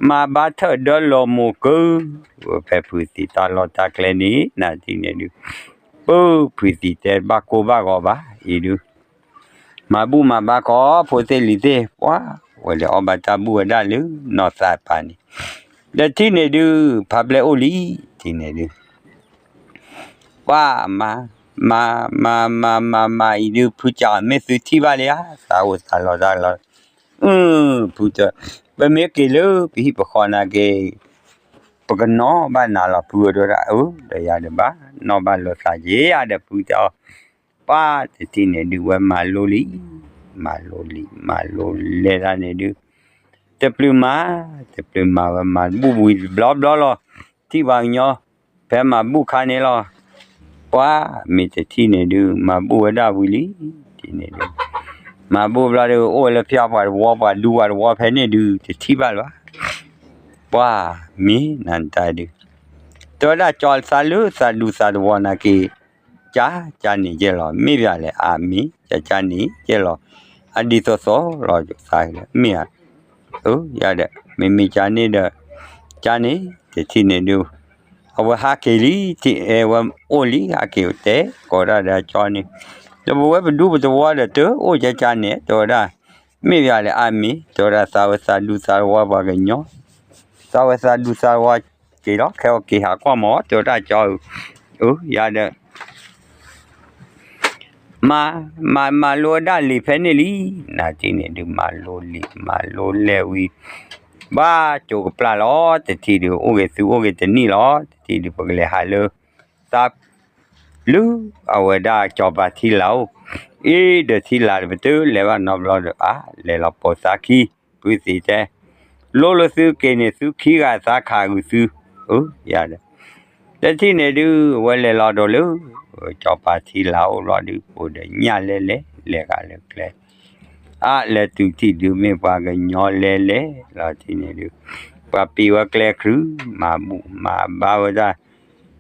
မၤဘါထၢၣ်ဒၢလီၤမိၢ်ကၢ ဖဲဖုသံးတၢ်လီၢ်တၢ်ကျဲန့ၣ် နၤထံၣ်န့ၣ်ဒုး ပၢဖုသံးတဲဘၣ်ကိၢ်ဘၣ်ဂီၤဘၣ်အံၤဒုး မၤဘူၣ်မၤဘါကီး ဖိသ့ၣ်လံၤသ့ၣ် ပှၤဝဲလဲၤအီၣ်ဘၣ်တၢ်ဘူၣ်ဝဲဒၣ်လၢနီၢ်သးပၤန့ၣ် ဒီးထံၣ်န့ၣ်ဒုး ဖးဘျဲၣ်အိၣ်လံ ထံၣ်န့ၣ်ဒုး ပှၤမၤ မၤ မၤ မၤ မၤ မၤအံၤဒုး ဖုကး မ့ၢ်သုထံၣ်ဘၣ်လံဧါ သးအိၣ်သးလီၤတၢ်လီၤ အၢ ဖုတဲ ပမ့ၢ်က့ၤလၢပဟံၣ်ပဃီနာ်က့ၤ ပကနီၣ်ဘၣ်နၤလီၤ ဖုတဲဝဲဒၣ် အၢ ဒီးယၤဒံးဘၣ် နီၣ်ဘၣ်လိာ်သးက့ၤယၤဒီး ဖုတဲအီၤ ပှၤတထံၣ်န့ၣ်ဒုး ဝဲမၤလိလံ မၤလိလံ မၤလိလဲၤတၢ်န့ၣ်ဒုး တပျုာ်မၤ တပျုာ်မၤဝဲမၤဘူၣ်ဝံၤတဘျီဘျီလီၤ ထံၣ်ပှၤကညီ ဖဲမၤဘူၣ်ခါန့ၣ်လီၤ ပှၤမ့ၢ်တထံၣ်န့ၣ်ဒုး မၤဘူၣ်ဝဲဒၣ်ဝံၤလံ ထံၣ်န့ၣ်ဒုး မၤဘူၣ်ဘျီဒုး အိၣ်ဝဲလၢဖၠါပှၤတဝီ ပှၤဒူပှၤတဝီဖဲန့ၣ်ဒုး တထံၣ်ဘၣ်လၢၤဘၣ် ပှၤမ့ၢ်နၤတၢ်ဒုး တဲဝဲဒၣ်ကၠီသးလၢသးဒူသးတဝီနာ်က့ၤ ကၠါ ကၠါန့ၣ်ကဲလီၤ မ့ၢ်ဘၣ်လဲၣ် အမ့ၢ် ကၠါ ကၠါန့ၣ်ကဲလီၤ အဒ်သိးသိးလီၤသးမ့ၢ်ဧါ အၢ ယၤဒီး မ့မ့ၢ်ကၠါန့ၣ်ဒီး ကၠါန့ၣ် တထံၣ်န့ၣ်ဒုး အဝဲဟးက့ၤလံ ထံၣ်ဝဲအိၣ်လံ ဟးက့ၤတဲ ကိးဒၣ်ဒီးကၠီန့ၣ် ဒီးပဝဲပဒူပသဝီဒီးတအိၣ်ကကန့ၣ် တဲဝဲဒၣ်, မ့ၢ်ပယၤလဲၣ်အါမံၤ တဲဝဲဒၣ် သးဝဲသးဒူသးဝီပှၤကညီ, သးဝဲသးဒူသးဝီက့ၤလီၤ ခဲအံၤက့ၤဟးကွၢ်မး တဲဝဲဒၣ်ကၠီဧၢ, အၢ ယၤဒီး မၤ မၤ မၤလိဝဲဒၣ်လံာ်ဖဲန့ၣ်လံ, နၤတထံၣ်န့ၣ်ဒုး မၤလိလံာ် မၤလိလဲၢ်ဝံၤ ဘၣ်ကၠိကပျၢ်လီၤ တထံၣ်ဒုး အိၣ်ဂ့ၤသုအိၣ်ဂ့ၤတနံၣ်လီၤ တထံၣ်ဒုး ပကလဲၤဟးလၢ သး လၢအဝဲဒၣ်ကၠီၤပၤထံလၤအိၣ်, အ့ ဒီးထံလၤတပတုာ် လဲၤဘၣ်နီတဘျီဒီး အါ လဲၤလီၤပိာ်သးခံ, ဖုသ့ၣ်တဲ လိလၢသုက့ၤန့ၣ် သုခံဂၤသးခးဂုာ်သု, အၢ ယၤဒီး တထံၣ်န့ၣ်ဒုး အဝဲလဲၤလီၤဒိးလၢ ကၠီၤပၤထံလၤအိၣ်ဘျီဒုး ပိာ်ဒီးညၣ်လဲလဲ လဲၤဃာ်လၢကျဲ အါ လဲၤတုၤထံၣ်ဒုး မ့ၢ်ပှၤကညီလဲလဲ လီၤတထံၣ်န့ၣ်ဒုး ပှၤပံၤဝဲကျဲခရု မၤဘူၣ်မၤဘါဝဲဒၣ်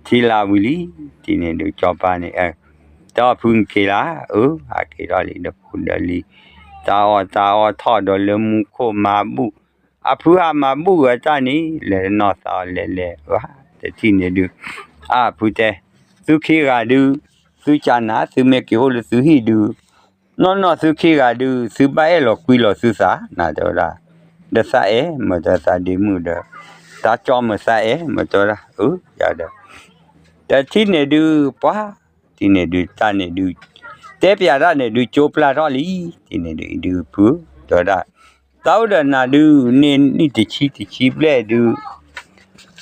ထံလၤဝံၤလံ, တထံၣ်န့ၣ်ဒုး ကၠီၤပၤန့ၣ် တၢ်ဖုက့ၤလၢ အၢ ဟးက့ၤထီၣ်လံဒီး ဖိဒီးလံၤ တၢ်အီၣ်တၢ်အီထီၣ်ဒီးလၢမူခိၣ်မၤဘူၣ်, အဖုဟးမၤဘူၣ်ဂဲၤတၢ်န့ၣ် လဲၤနီၢ်သးအီၤလဲၤလဲၤ တထံၣ်န့ၣ်ဒုး အါ ဖုတဲ သုခံဂၤဒုး သုကနၤ သုမ့ၢ်က့ၤအိၣ်လၢသုဟံၣ်ဒုး နီၢ်နီၢ်သုခံဂၤဒုး သုဘၣ်အဲၣ်လီၤကွံလီၤသုသး နၤတဲဝဲဒၣ်, ဒီးသးအဲၣ်မ့ၢ်တဲသးဒ့မုၣ်ဒီး တၢ်ကၠီမ့ၢ်သးအဲၣ်မ့ၢ်တဲဝဲဒၣ် အၢ ယၤဒီး တထံၣ်န့ၣ်ဒုး ပှၤ တထံၣ်န့ၣ်ဒုး တၢ်န့ၣ်ဒုး တဲပျးတၢ်န့ၣ်ဒုး ကၠိပျၢ်ထီၣ်လံ, တထံၣ်န့ၣ်ဒုး အံၤဒုးဖု တဲဝဲဒၣ်, သးအိၣ်ဒီးနၤဒုး န့ၢ်နံၣ်တဆံတဆံဘျဲၣ်ဒုး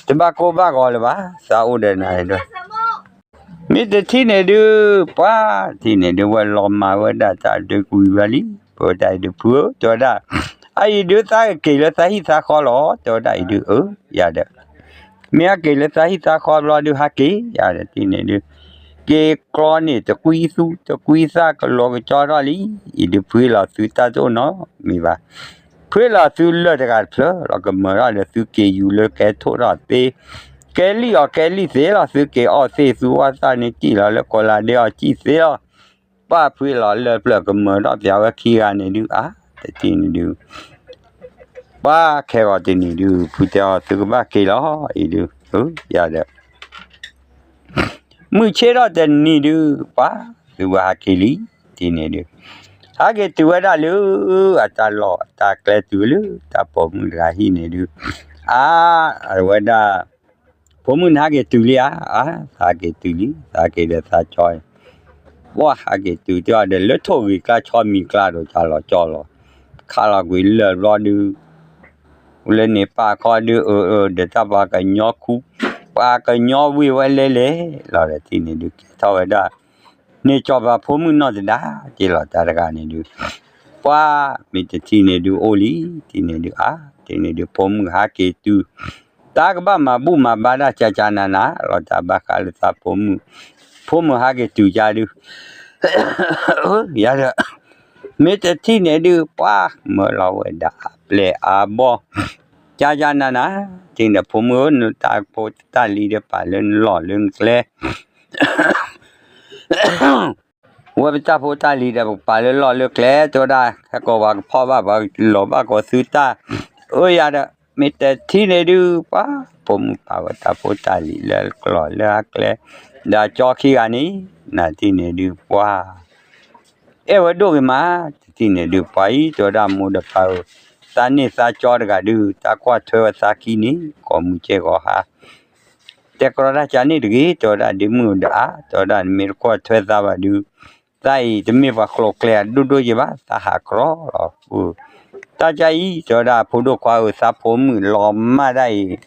တဘၣ်ကိၢ်ဘၣ်ဂီၤလၢၤဘၣ် သးအိၣ်ဒီးနၤဒီး မ့ၢ်တထံၣ်န့ၣ်ဒုး ပှၤ တထံၣ်န့ၣ်ဒုး ဝဲလီၤမၢ်ဝဲဒၣ်တၢ်ဒုးကွံာ်ဝဲလံ, ပဝဲဒၣ်အံၤဒုးဖုဧၢ တဲဝဲဒၣ်, အအံၤဒုးသးကက့ၤလၢသးဟံၣ်သးဃီလီၤ တဲဝဲဒၣ်အံၤဒုး အၢ ယၤဒီး မ့ၢ်ဟဲက့ၤလၢသးဟံၣ်သးဃီဘျီဒုး ဟးက့ၤယၤဒီး တထံၣ်န့ၣ်ဒုး က့ၤကျီန့ၣ် တကွံသူ တကွံသၣ်ကလီကကၠီထီၣ်လံ, အံၤဒုးဖှ့လီၤသုတၢ်တအိၣ်နီတမံၤဘၣ်, ဖှ့လီၤသုလၢၢ်တဂၤတဖျၢၣ်လီၤ ကမၢထီၣ်ဒီးသုက့ၤယူၤလၢကဲထိၣ်ထီၣ်သ့, ကဲလံၣ်အီၤကဲလံၣ်သ့လီၤ သုက့ၤအီၣ်သ့ၣ် သုဝၣ်သၣ်န့ၣ်ကံၣ်လီၤလၢကိးလးဒ့အီၤကံၣ်သ့လီၤ, ပှၤဖှ့လီၤလၢၢ်ဖျၢၣ်ကမၢထီၣ်ပၠးဝဲခံဂၤန့ၣ်ဒုး အါ တထံၣ်န့ၣ်ဒုး ပှၤခဲဂီၤတနံၤဒုး ဖုတဲအီၤ သုကဘၣ်က့ၤလီၤ အံၤဒုး ယၤဒီး မုၢ်ဆ့ၣ်ထီၣ်တနံၤဒုး ပှၤ သုဝဲဟးက့ၤလံ တထံၣ်န့ၣ်ဒုး ဟးက့ၤတုၤဝဲဒၣ်လၢ အတၢ်လီၢ်တၢ်ကျဲတုၤလၢ တၢ်ပိာ်မုၣ်တဂၤဟံၣ်န့ၣ်ဒုး အါ အဝဲဒၣ် ဖိမုၣ်န့ၣ်ဟးက့ၤတုၤလံဧါ, အါ သးက့ၤတုၤလံ သးက့ၤဒီးသးကၠီ ပှၤဟးက့ၤတုၤတ့ၢ်အီၤဒီး လၢထိၣ်ဂ့ၤကျါဆီမံၤကျါဒီး ကၢ်လီၤကၠီလီၤ, ခးလီၤကွံာ်လၢၢ်ဘျီဒုး လၢန့ၣ်ပာ်ခီဒုး အၢ အၢ ဒီးတၢ်ပှၤကညီခူ ပှၤကညီဝ့ၢ်ဝဲလဲလဲၣ်လီၤဒီး တထံၣ်န့ၣ်ဒုး ကဲထီၣ်ဝဲဒၣ် န့ၢ်ကၠီၤပၤဖိမုၣ်နီၢ်သဒါက့ၤလီၤ တၢ်တဂၤန့ၣ်ဒုး ပှၤ မ့ၢ်တထံၣ်န့ၣ်ဒုးအိၣ်လံ တထံၣ်န့ၣ်ဒုး အါ တထံၣ်န့ၣ်ဒုး ဖိမုၣ်ဟးက့ၤတုၤ တၢ်ကဘၣ်မၤဘူၣ်မၤဘါတၢ်ကၠၢ်ကၠၢ်နးနး လီၤတၢ်ဘၣ်ဃးလၢသးဖိမုၣ် ဖိမုၣ်ဟးက့ၤတုၤကၢ်ဒုး ယၤဒီး မ့ၢ်တထံၣ်န့ၣ်ဒုး ပှၤမၢလီၤဝဲဒၣ်အပျဲၢ်အဘီၣ် ကၠၢ်ကၠၢ်နးနး တထံၣ်န့ၣ် ဖိမုၣ်ဧၢ နတၢ်ဖိတၢ်လံၤဒီးပာ်လၢနလီၢ်လၢနကျဲ ဝဲပတၢ်ဖိတၢ်လံၤဒီး ပကပာ်လၢလီၢ်လၢကျဲ တဲဝဲဒၣ် ဟဲကိးပှၤကဖီၣ်ဘၣ် ပှၤလီၤဘၣ်ကိးသုတၢ် အၢ ယၤဒီး မ့ၢ်တထံၣ်န့ၣ်ဒုး ပှၤ ဖိမုၣ်ပာ်ဝဲတၢ်ဖိတၢ်လံၤလၢကျီၢ်လၢအကျဲ ဒီးကၠီခံဂၤန့ၣ် နတထံၣ်န့ၣ်ဒုး ပှၤ အဲၣ်ဝဲဒိၣ်ဂ့ၤမး တထံၣ်န့ၣ်ဒုး ပှၤအံၤ တဲဝဲဒၣ် မိၢ်ဒီးပၢ်ဧၢ သးန့ၢ်သးကၠီတဂၤဒုး တၢ်ကွၢ်ထွဲဝဲသးခံန့ၣ် ကိးမုၢ်ကဲၢ်ဂီၤဟါ တဲကြီတၢ်ကၢ်န့ၣ်တဂ့ၤ တဲဝဲဒၣ် ဒ့မုၣ်ဒီးအါ တဲဝဲဒၣ် နမ့ၢ်တကွၢ်ထွဲသးဘၣ်ဒုး သးအံၤတမ့ၢ်ပှၤကျိၤကျဲအဒိၣ်ဒိၣ်ယဲဘၣ် သးဟးကြီလီၤ တၢ်ကၢ်အံၤ တဲဝဲဒၣ် ဖိဒိၣ်ခွါဧၢ သးဖိမုၣ်လီၤမၢ်ဒၣ်အံၤ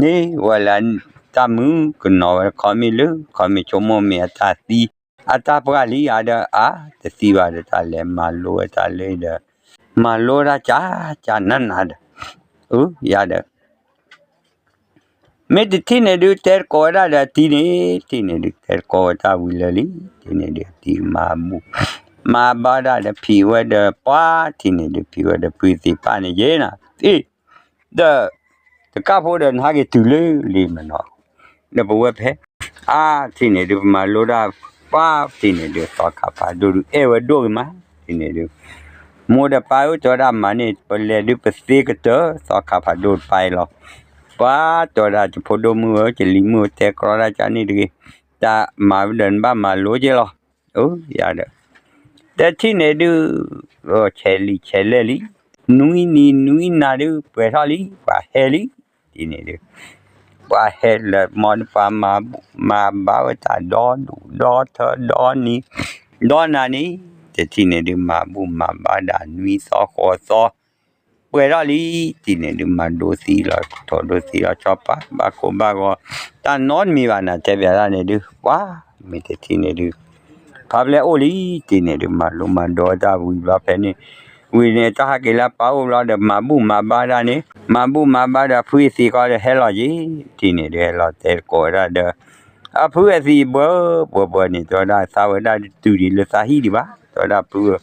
န့ၢ်ဝဲလၢ တၢ်မုၣ်ကနီၤဝဲ ခီမ့ၢ်လၢ ခီမ့ၢ်ဆိကမိၣ်မ့ၢ်အတၢ်သံ အတၢ်ပှၢ်လံဧါဒီး အါ တသံဘၣ်ဒီး တၢ်လဲၤမၤလိဝဲတၢ်လၢဒီး မၤလိဝဲဒၣ်ကၢ်ကၢ်နးနးဒီး အၢ ယၤဒီး မ့ၢ်တထံၣ်န့ၣ်ဒုး တဲတကိးဝဲဒၣ်ဒီးအတံၤန့ၣ် တထံၣ်န့ၣ်ဒုး တဲတကိးဝဲတၢ်ဝံၤလၢာ်လံ တထံၣ်န့ၣ်ဒုး အတံၤမၤဘူၣ် မၤဘါဒၣ်ဒီး ဖံးဝဲဒီးပှၤ တထံၣ်န့ၣ်ဒုး ဖံးဝဲဒီးဖုသ့ၣ်ပၢ်န့ၣ်ယဲနၤ သ့ၣ် ဒီး တကၢ်ဖိဒီး နဟးက့ၤတုၤလၢလံမနီၤ ဒီးပဝဲဖဲ အါ တထံၣ်န့ၣ်ဒုး ပမၤလိဒၣ် ပှၤ တထံၣ်န့ၣ်ဒုး သီခါဖးဒိၣ်ဒုး အဲၣ်ဝဲဒိၣ်ဂ့ၤမး တထံၣ်န့ၣ်ဒုး မိၢ်ဒီးပၢ်ဧၢ တဲဝဲဒၣ်မၤန့ၢ် ပလဲၤဒုးပသ့ကတၢၢ် သီခါဖးဒိၣ်တပၢ်အံၤလီၤ ပှၤ တဲဝဲဒၣ် ယဖိဒိၣ်မုၣ်ဧၢ ယလံၤမုၣ်ဧၢ တဲကြီတၢ်ကၢ်န့ၣ်တဂ့ၤ တၢ်မၤဝဲဒီးနဘၣ်မၤလိက့ၤလီၤ အိၣ်ယၤဒီး တထံၣ်န့ၣ်ဒုး ဆဲးလံဆဲးလဲၣ်လံ, နွံနံၤနွံနၤဒုး ပှဲၤထီၣ်လံ ပှၤဟဲလံ, တထံၣ်န့ၣ်ဒုး ပှၤဟဲလၢမ့ၢ်ပှၤမၤဘူၣ်မၤဘါဝဲတၢ်ဒီဒူၣ်ဒီထၢဒီနံၤ ဒီနၤန့ၣ်, တထံၣ်န့ၣ်ဒုး မၤဘူၣ်မၤဘါဒၣ်နွံသီဃိးသီ ပှဲၤထီၣ်လံ, တထံၣ်န့ၣ်ဒုး မၤဒိသံလီၤ ထိၣ်ဒိသံလီၤ ကၠီပၤ ဘၣ်ကိၢ်ဘၣ်ဂီၤ တၢ်နီတမံၤဘၣ်နၤ တဲပၠးတၢ်န့ၣ်ဒုး ပှၤ မ့ၢ်တထံၣ်န့ၣ်ဒုး ဖးပျဲၢ်အိၣ်လံ, တထံၣ်န့ၣ်ဒုး မၤလိမၤဒိးတၢ်ဝံၤဘျီဖဲန့ၣ်, ဝံၤန့ၣ် တၢ်ဟးက့ၤလၢအပၢ်အိၣ်ဘျီဒီး မၤဘူၣ်မၤဘါတၢ်န့ၣ်, မၤဘူၣ်မၤဘါဒီးဖုအသံးဃီဒီးဟဲလီၤက့ၤ, တထံၣ်န့ၣ်ဒုး ဟဲလီၤတဲသကိးဝဲဒၣ်ဒီး အဖုအသံးဘၢဘၢဘၢန့ၣ် တဲဝဲဒၣ် သးဝဲဒၣ်တတုၤဒံးလၢသးဟံၣ်ဒံးဘၣ်, တဲဝဲဒၣ်ဖုဧၢ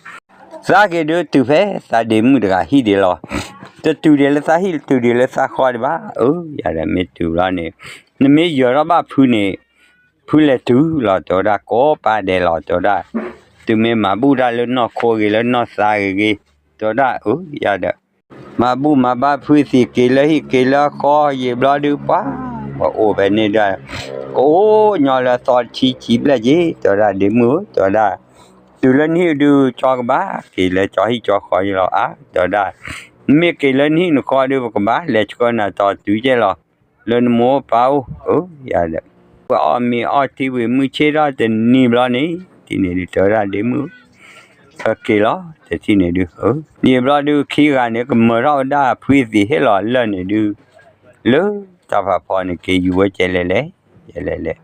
သးက့ၤဒုးတုၤဖဲသးဒ့မုၣ်တဂၤဟံၣ်ဒံးလီၤ, တတုၤဒံးလၢသးဟံၣ် တတုၤဒံးလၢသးဃီဒံးဘၣ်, အၢ ယၤဒီးမ့ၢ်တုၤဘျီန့ၣ်, နမ့ၢ်ယၢၤထီၣ်ဘၣ်ဖုန့ၣ်, ဖုလဲၤတုၤလီၤ တဲဝဲဒၣ် ကိးပာ်ဒဲးလီၤ တဲဝဲဒၣ်, တုၤမ့ၢ်မၤဘူၣ်တၢ်လၢနီၢ်ခိဂ့ၤလၢနီၢ်သးဂ့ၤဂ့ၤ, တဲဝဲဒၣ် အၢ ယၤဒီး မၤဘူၣ်မၤဘါဖုသံးက့ၤလၢဟံၣ်က့ၤလၢဃီယံာ်ဘျီဒုး ပှၤ ပှၤအိၣ်ဖဲန့ၣ်ဒီး ကအိၣ်ညီလၢသီတဆံဆံဘျဲၣ်က့ၤ တဲဝဲဒၣ် ဒ့မုၣ်ဧၢ တဲဝဲဒၣ်, တုၤလၢနဟံၣ်ဒုး ကၠီကဘၣ်က့ၤလၢကၠီဟံၣ်ကၠီဃီယံာ်လီၤ အါ တဲဝဲဒၣ်, မ့ၢ်က့ၤလၢနဟံၣ်နဃီဒုး ပကဘၣ်လဲၤဆှၢနၤတီၤတုၤကဲလီၤ, လၢနမိၢ်ပၢ်အိၣ် အၢ ယၤဒီး ပှၤအီၣ်မ့ၤအီထံဝံၤမုၢ်ဆ့ၣ်ထီၣ်တနံၤဘျီန့ၣ် တထံၣ်န့ၣ်ဒုး တဲဝဲဒၣ် ဒ့မုၣ်ဧၢ က့ၤလီၤ တထံၣ်န့ၣ်ဒုး အၢ ယံာ်ဘျီဒုး ခံဂၤန့ၣ် ကမၢထီၣ်ဝဲဒၣ်ဖုသံးဟ့ၣ်လီၤလၢာ်န့ၣ်ဒုး လၢတၢ်ဖးဖီန့ၣ် က့ၤယူၤဝဲကဲလဲၣ်လဲၣ် ကဲလဲၣ်လဲၣ်,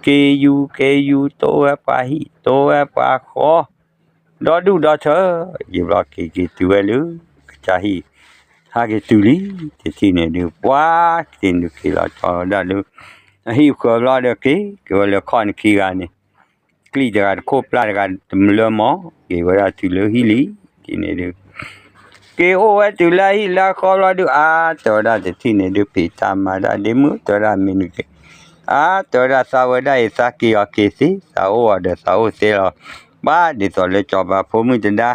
က့ၤယူၤက့ၤယူၤ တိဝဲပှၤဟံၣ် တိဝဲပှၤဃီ ဒီဒူၣ်ဒီထၢ ယံာ်ဘျီက့ၤက့ၤတုၤဝဲလၢ ကစၢ်ဟံၣ် ဟးက့ၤတုၤလံ တထံၣ်န့ၣ်ဒုး ပှၤတထံၣ်န့ၣ်ဒုး က့ၤလီၤကၠီဝဲဒၣ်လၢ အဟံၣ်ဃၢၤဘျီဒီး က့ၤက့ၤဝဲလၢခီၣ်န့ၣ်ခံဂၤန့ၣ် ကျံၣ်တဂၤတခိၣ်ပျၢ်တဂၤတလၢမီၢ် က့ၤဝဲဒၣ်တုၤလၢဟံၣ်လံ တထံၣ်န့ၣ်ဒုး က့ၤအိၣ်ဝဲတုၤလၢဟံၣ်လၢဃီဘျီဒုး အါ တဲဝဲဒၣ် တထံၣ်န့ၣ်ဒုး ဖံးတၢ်မၤတၢ်ဒ့မုၣ် တဲဝဲဒၣ် မ့ၢ်နုၤက့ၤ အါ တဲဝဲဒၣ် သးဝဲဒၣ်အံၤ သးက့ၤအီၤက့ၤသ့ သးအိၣ်အီၤဒီးသးအိၣ်သ့လီၤ, ပှၤဒ်သိးလၢကၠီၤပၤဖိမုၣ်တဒါ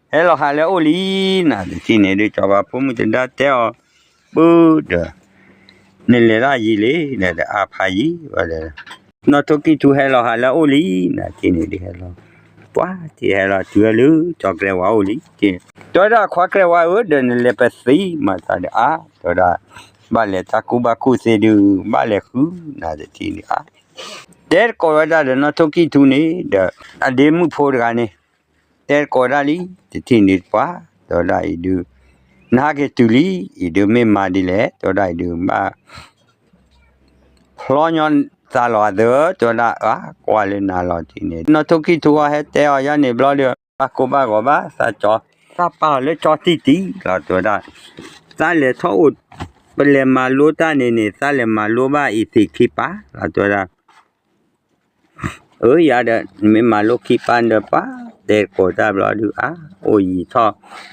ဟဲလီၤဟးလၢအအိၣ်လံနၤ တထံၣ်န့ၣ်ဒုး ကၠီၤပၤဖိမုၣ်တဒါတဲအီၤ ပုၢ်ဒီး နလဲၤဒၣ်ယံာ်လံဒီး အါဖးယံာ်ဝဲဒီး နီၢ်ထိၣ်ကံၢ်ထူဟဲလီၤဟးလၢအအိၣ်လံ နၤ တထံၣ်န့ၣ်ဒုးဟဲလီၤ ပှၤတထံၣ်ဟဲလီၤတုၤဝဲလၢကၠီၤကျဲဝါအိၣ်လံ တဲဝဲဒၣ် ခွါကျဲဝါဧၢ ဒီးနလဲၤပသံမၤသးဒီး အါ တဲဝဲဒၣ် ဘၣ်လဲၤတၢ်ကူၣ်ဘၣ်ကူၣ်သ့ဒုး ဘၣ်လဲၤဃုနၤ တထံၣ်န့ၣ် အါ တဲသကိးဝဲဒၣ်ဒီးနီၢ်ထိၣ်ကံၢ်ထူန့ၣ်ဒီး အဒ့မုၣ်ဖိတဂၤန့ၣ် တဲသကိးဒၣ်လံ တထံၣ်န့ၣ်ပှၤ တဲဝဲဒၣ်အံၤဒုး နဟးက့ၤတုၤလံ အံၤဒုးမ့ၢ်မၤဒ်လဲၣ် တဲဝဲဒၣ်အံၤဒုး ဘၣ် ဖျီညီသးလီၤသၢ တဲဝဲဒၣ် အါ ကွၢ်လၢနၤလီၤ တထံၣ်န့ၣ် နီၢ်ထိၣ်ကံၢ်ထူအီၤဟဲတဲအီၤယါန့ၣ်ဘျီဒီး ဘၣ်ကိၢ်ဘၣ်ဂီၤဘၣ် သးကၠီ သးပာ်အီၤလၢကၠီတံၢ်တံၢ်လီၤ တဲဝဲဒၣ် သးလဲၤထီၣ်အိၣ် ပလဲၤမၤလိတၢ်န့ၣ်န့ၣ် သးလဲၤမၤလိဘၣ်အံၤသ့ၣ်ခံပၢ်လီၤ တဲဝဲဒၣ် အၢ ယၤဒီး နမ့ၢ်မၤလိခံပၢ်ဒီးပှၤ တဲသကိးတၢ်ဘျီဒုး အါ အိၣ်ယံာ်ထီၣ် ထီထီၣ်လံ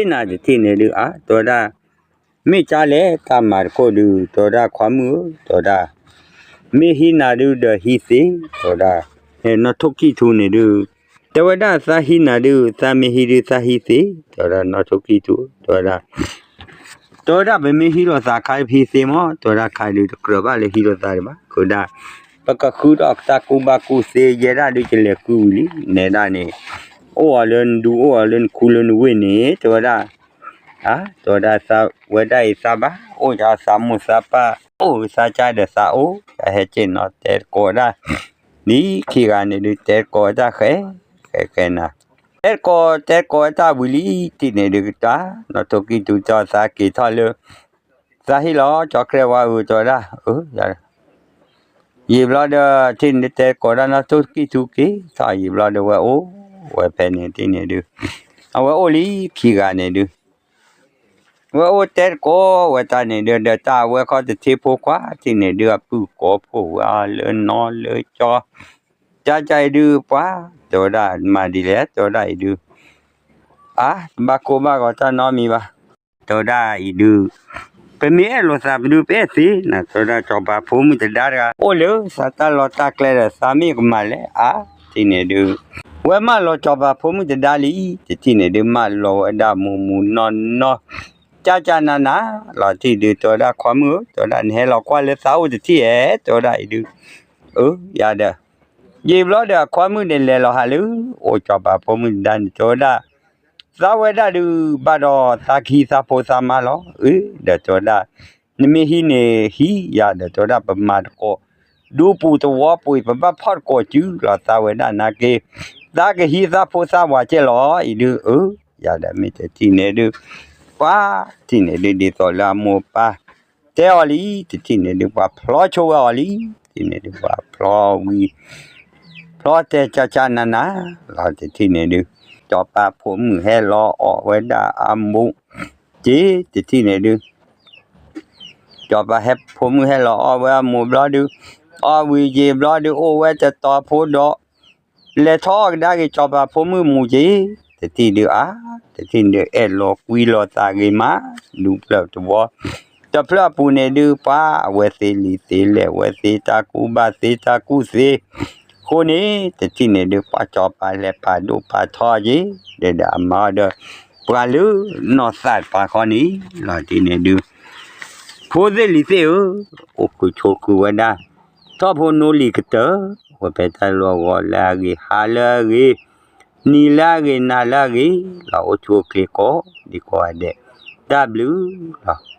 နၤ တထံၣ်န့ၣ်ဒုး အါ တဲဝဲဒၣ် မ့ၢ်ကၢ်လဲၣ် တၢ်မၤတခိၣ်ဒုး တဲဝဲဒၣ် ခွါမုၣ်ဧၢ တဲဝဲဒၣ် မ့ၢ်ဟံးနၤဒုးဒီးဟံးသ့ တဲဝဲဒၣ် နီၢ်ထိၣ်ကံၢ်ထူန့ၣ်ဒုး တဲဝဲဒၣ် သးဟံးနၤဒုး သးမ့ၢ်ဟံးဒုး သးဟံးသ့ တဲဝဲဒၣ် နီၢ်ထိၣ်ကံၢ်ထူ တဲဝဲဒၣ် တဲဝဲဒၣ် ပမ့ၢ်ဟံးလိာ်သးခါ ပဟံးသ့မး တဲဝဲဒၣ် ခါဒုးတကြၢးဘၣ်လၢဟံးလိာ်သးဒံးဘၣ် တဲဝဲဒၣ် ပကဃုထီၣ်တၢ်ကူၣ်ဘၣ်ကူၣ်သ့ ယဲဒၣ်ဒုး ယလဲၤဃုဝံၤလံ နဲဒၣ်န့ၣ် အိၣ်အီၤလၢနဒူ အိၣ်အီၤလၢနခူလၢနဝ့ၢ်န့ၣ် တဲဝဲဒၣ် အါ တဲဝဲဒၣ် သးဝဲဒၣ်အံၤသးဘၣ် အိၣ်ယသးမိၢ်သးပၢ် အိၣ်သးကၢ်ဒီးသးအိၣ် ဟဲက့ၤနီၤ တဲသကိးဝဲဒၣ် လံခံဂၤန့ၣ်ဒုး တဲသကိးဝဲတၢ်ဃဲ ဃဲဃဲနၤ တဲသကိး တဲသကိးဝဲတၢ်ဝံၤလံ တထံၣ်န့ၣ်ဒုးကတၢၢ် နီၢ်ထိၣ်ကံၢ်ထူတဲအီၤ သးက့ၤထီၣ်လၢ သးဟံၣ်လီၤ ကၠီၤကျဲဝါဧၢ တဲဝဲဒၣ် အၢ ယံာ်ဘျီဒီး တထံၣ်န့ၣ်ဒုး တဲသကိးဒၣ်နီၢ်ထိၣ်ကံၢ်ထူက့ၤထီၣ် ယံာ်ဘျီဒီး ဝဲအိၣ်ဝဲဖဲန့ၣ် တထံၣ်န့ၣ်ဒုး အဝဲအိၣ်လံ ခံဂၤန့ၣ်ဒုး ဝဲအိၣ်တဲသကိးဝဲတၢ်န့ၣ်ဒုး ဒီးတၢ်အဝဲခီတထံဖိခွါ တထံၣ်န့ၣ်ဒုး အပုၢ်ကိးဖှိၣ်ဝဲအီၤလၢနီလၢကၠီ ကၢ်ကၢ်အံၤဒုး ပှၤ တဲဝဲဒၣ် မၤဒ်လဲၣ် တဲဝဲဒၣ်အံၤဒုး အါ တဘၣ်ကိၢ်ဘၣ်ဂီၤတၢ်နီတမံၤဘၣ် တဲဝဲဒၣ်အံၤဒုး ပမ့ၢ်အဲၣ်လိာ်သးပဒုး ပအဲၣ်သ့နၤ တဲဝဲဒၣ် ကၠီၤပၤဖိမုၣ်တဒါတဂၤ အိၣ်လၢသးတၢ်လီၢ်တၢ်ကျဲဒီး သးမ့ၢ်ကမၤလဲၣ် အါ တထံၣ်န့ၣ်ဒုး ဝဲမၢလီၤကၠီၤပၤဖိမုၣ်တဒါလံ တထံၣ်န့ၣ်ဒုး မၢလီၤဝဲဒၣ်မူးမူးနီၢ်နီၢ် ကၢ်ကၢ်နးနး လီၤတထံၣ်ဒုး တဲဝဲဒၣ် ခွါမုၣ်ဧၢ တဲဝဲဒၣ် နဟဲလီၤကွၢ်လၢသးအိၣ်တထံၣ်ဧါ တဲဝဲဒၣ်အံၤဒုး အၢ ယၤဒီး ယံာ်ဘျီဒီးအခွါမုၣ်န့ၣ်လဲၤလီၤဟးလၢ အိၣ်စီၤပၤဖိမုၣ်တဒါန့ၣ် တဲဝဲဒၣ်, သးဝဲဒၣ်ဒုး ဘၣ်ဒီးသးကဟံးသးဖိသးမါလီၤ. အၢ ဒီးတဲဝဲဒၣ်, နမ့ၢ်ဟံးန့ၣ်ဟံးယၤ ဒီးတဲဝဲဒၣ် ပမၤတကိး ဒူပူၤသဝီပူၤ ပဘၣ်ဖီၣ်တကိးစုလီၤ သးဝဲဒၣ်နာ်က့, သးကဟံးသးဖိသးဝၤကဲလီၤ အံၤဒုး အၢ ယၤဒီးမ့ၢ်တထံၣ်န့ၣ်ဒုး, ပှၤတထံၣ်န့ၣ်ဒုး ဒ်သိးလၢအမိၢ်ပၢ် တဲအီၤလံ တထံၣ်န့ၣ်ဒုး ပှၤဖျီဆိဝဲအီၤလံ တထံၣ်န့ၣ်ဒုး ပှၤဖျီဝံၤ ဖျီတဲကၢ်ကၢ်နးနးလီၤ တထံၣ်န့ၣ်ဒုး, စီၤပၤဖိမုၣ်ဟဲလီၤအီၣ်ဝဲဒၣ်အမိၢ်က့ၤ တထံၣ်န့ၣ်ဒုး, စီၤပၤဖိမုၣ်ဟဲလီၤအီၣ်ဝဲအမိၢ်ဘျီဒုး, အီၣ်ဝံၤယံာ်ဘျီဒုး အိၣ်ဝဲတတီၤဖိဒီး လဲၤထီၣ်အီၣ်ကဒါက့ၤ စီၤပၤဖိမုၣ်မူၤက့ၤ, တထံၣ်ဒုးအါ, တထံၣ်န့ၣ်ဒုး အဲၣ်လီၤကွံလီၤသးဂ့ၤမး, ဒူပျၢၢ်တဝီ တဖျၢၣ်အပူၤန့ၣ်ဒုး ပှၤအဝဲသ့လံၤသ့လဲၣ် အဝဲသ့တၢ်ကူၣ်ဘၣ်သ့တၢ်ကူၣ်သ့, အဃိန့ၣ် တထံၣ်န့ၣ်ဒုး ပှၤစီၤပၤလဲၤပာ်ဒိၣ်ပာ်ထီက့ၤ, ဒီးအမၤအီၤဒီး ပှၤလၢနီၢ်သးတပၤဃီန့ၣ်လီၤ တထံၣ်န့ၣ်ဒုး ဖိသ့ၣ်လံၤသ့ၣ်ဧၢ, အိၣ်ဃုာ်ဆိးဃုာ်ဝဲဒၣ်, ထီၣ်ဖိနိလံၤကတၢၢ်, ဝဲဖဲတၢ်လီၢ်ဂီၤလၢအဂ့ၤ ဟါလၢအဂ့ၤ, နံၤလၢအဂ့ၤ နၤလၢအဂ့ၤ, လီၤအိၣ်ဆူၣ်အိၣ်ချ့ကိးဒံကိးဂၤဒဲး, တၢ်ဘျုးလီၤ.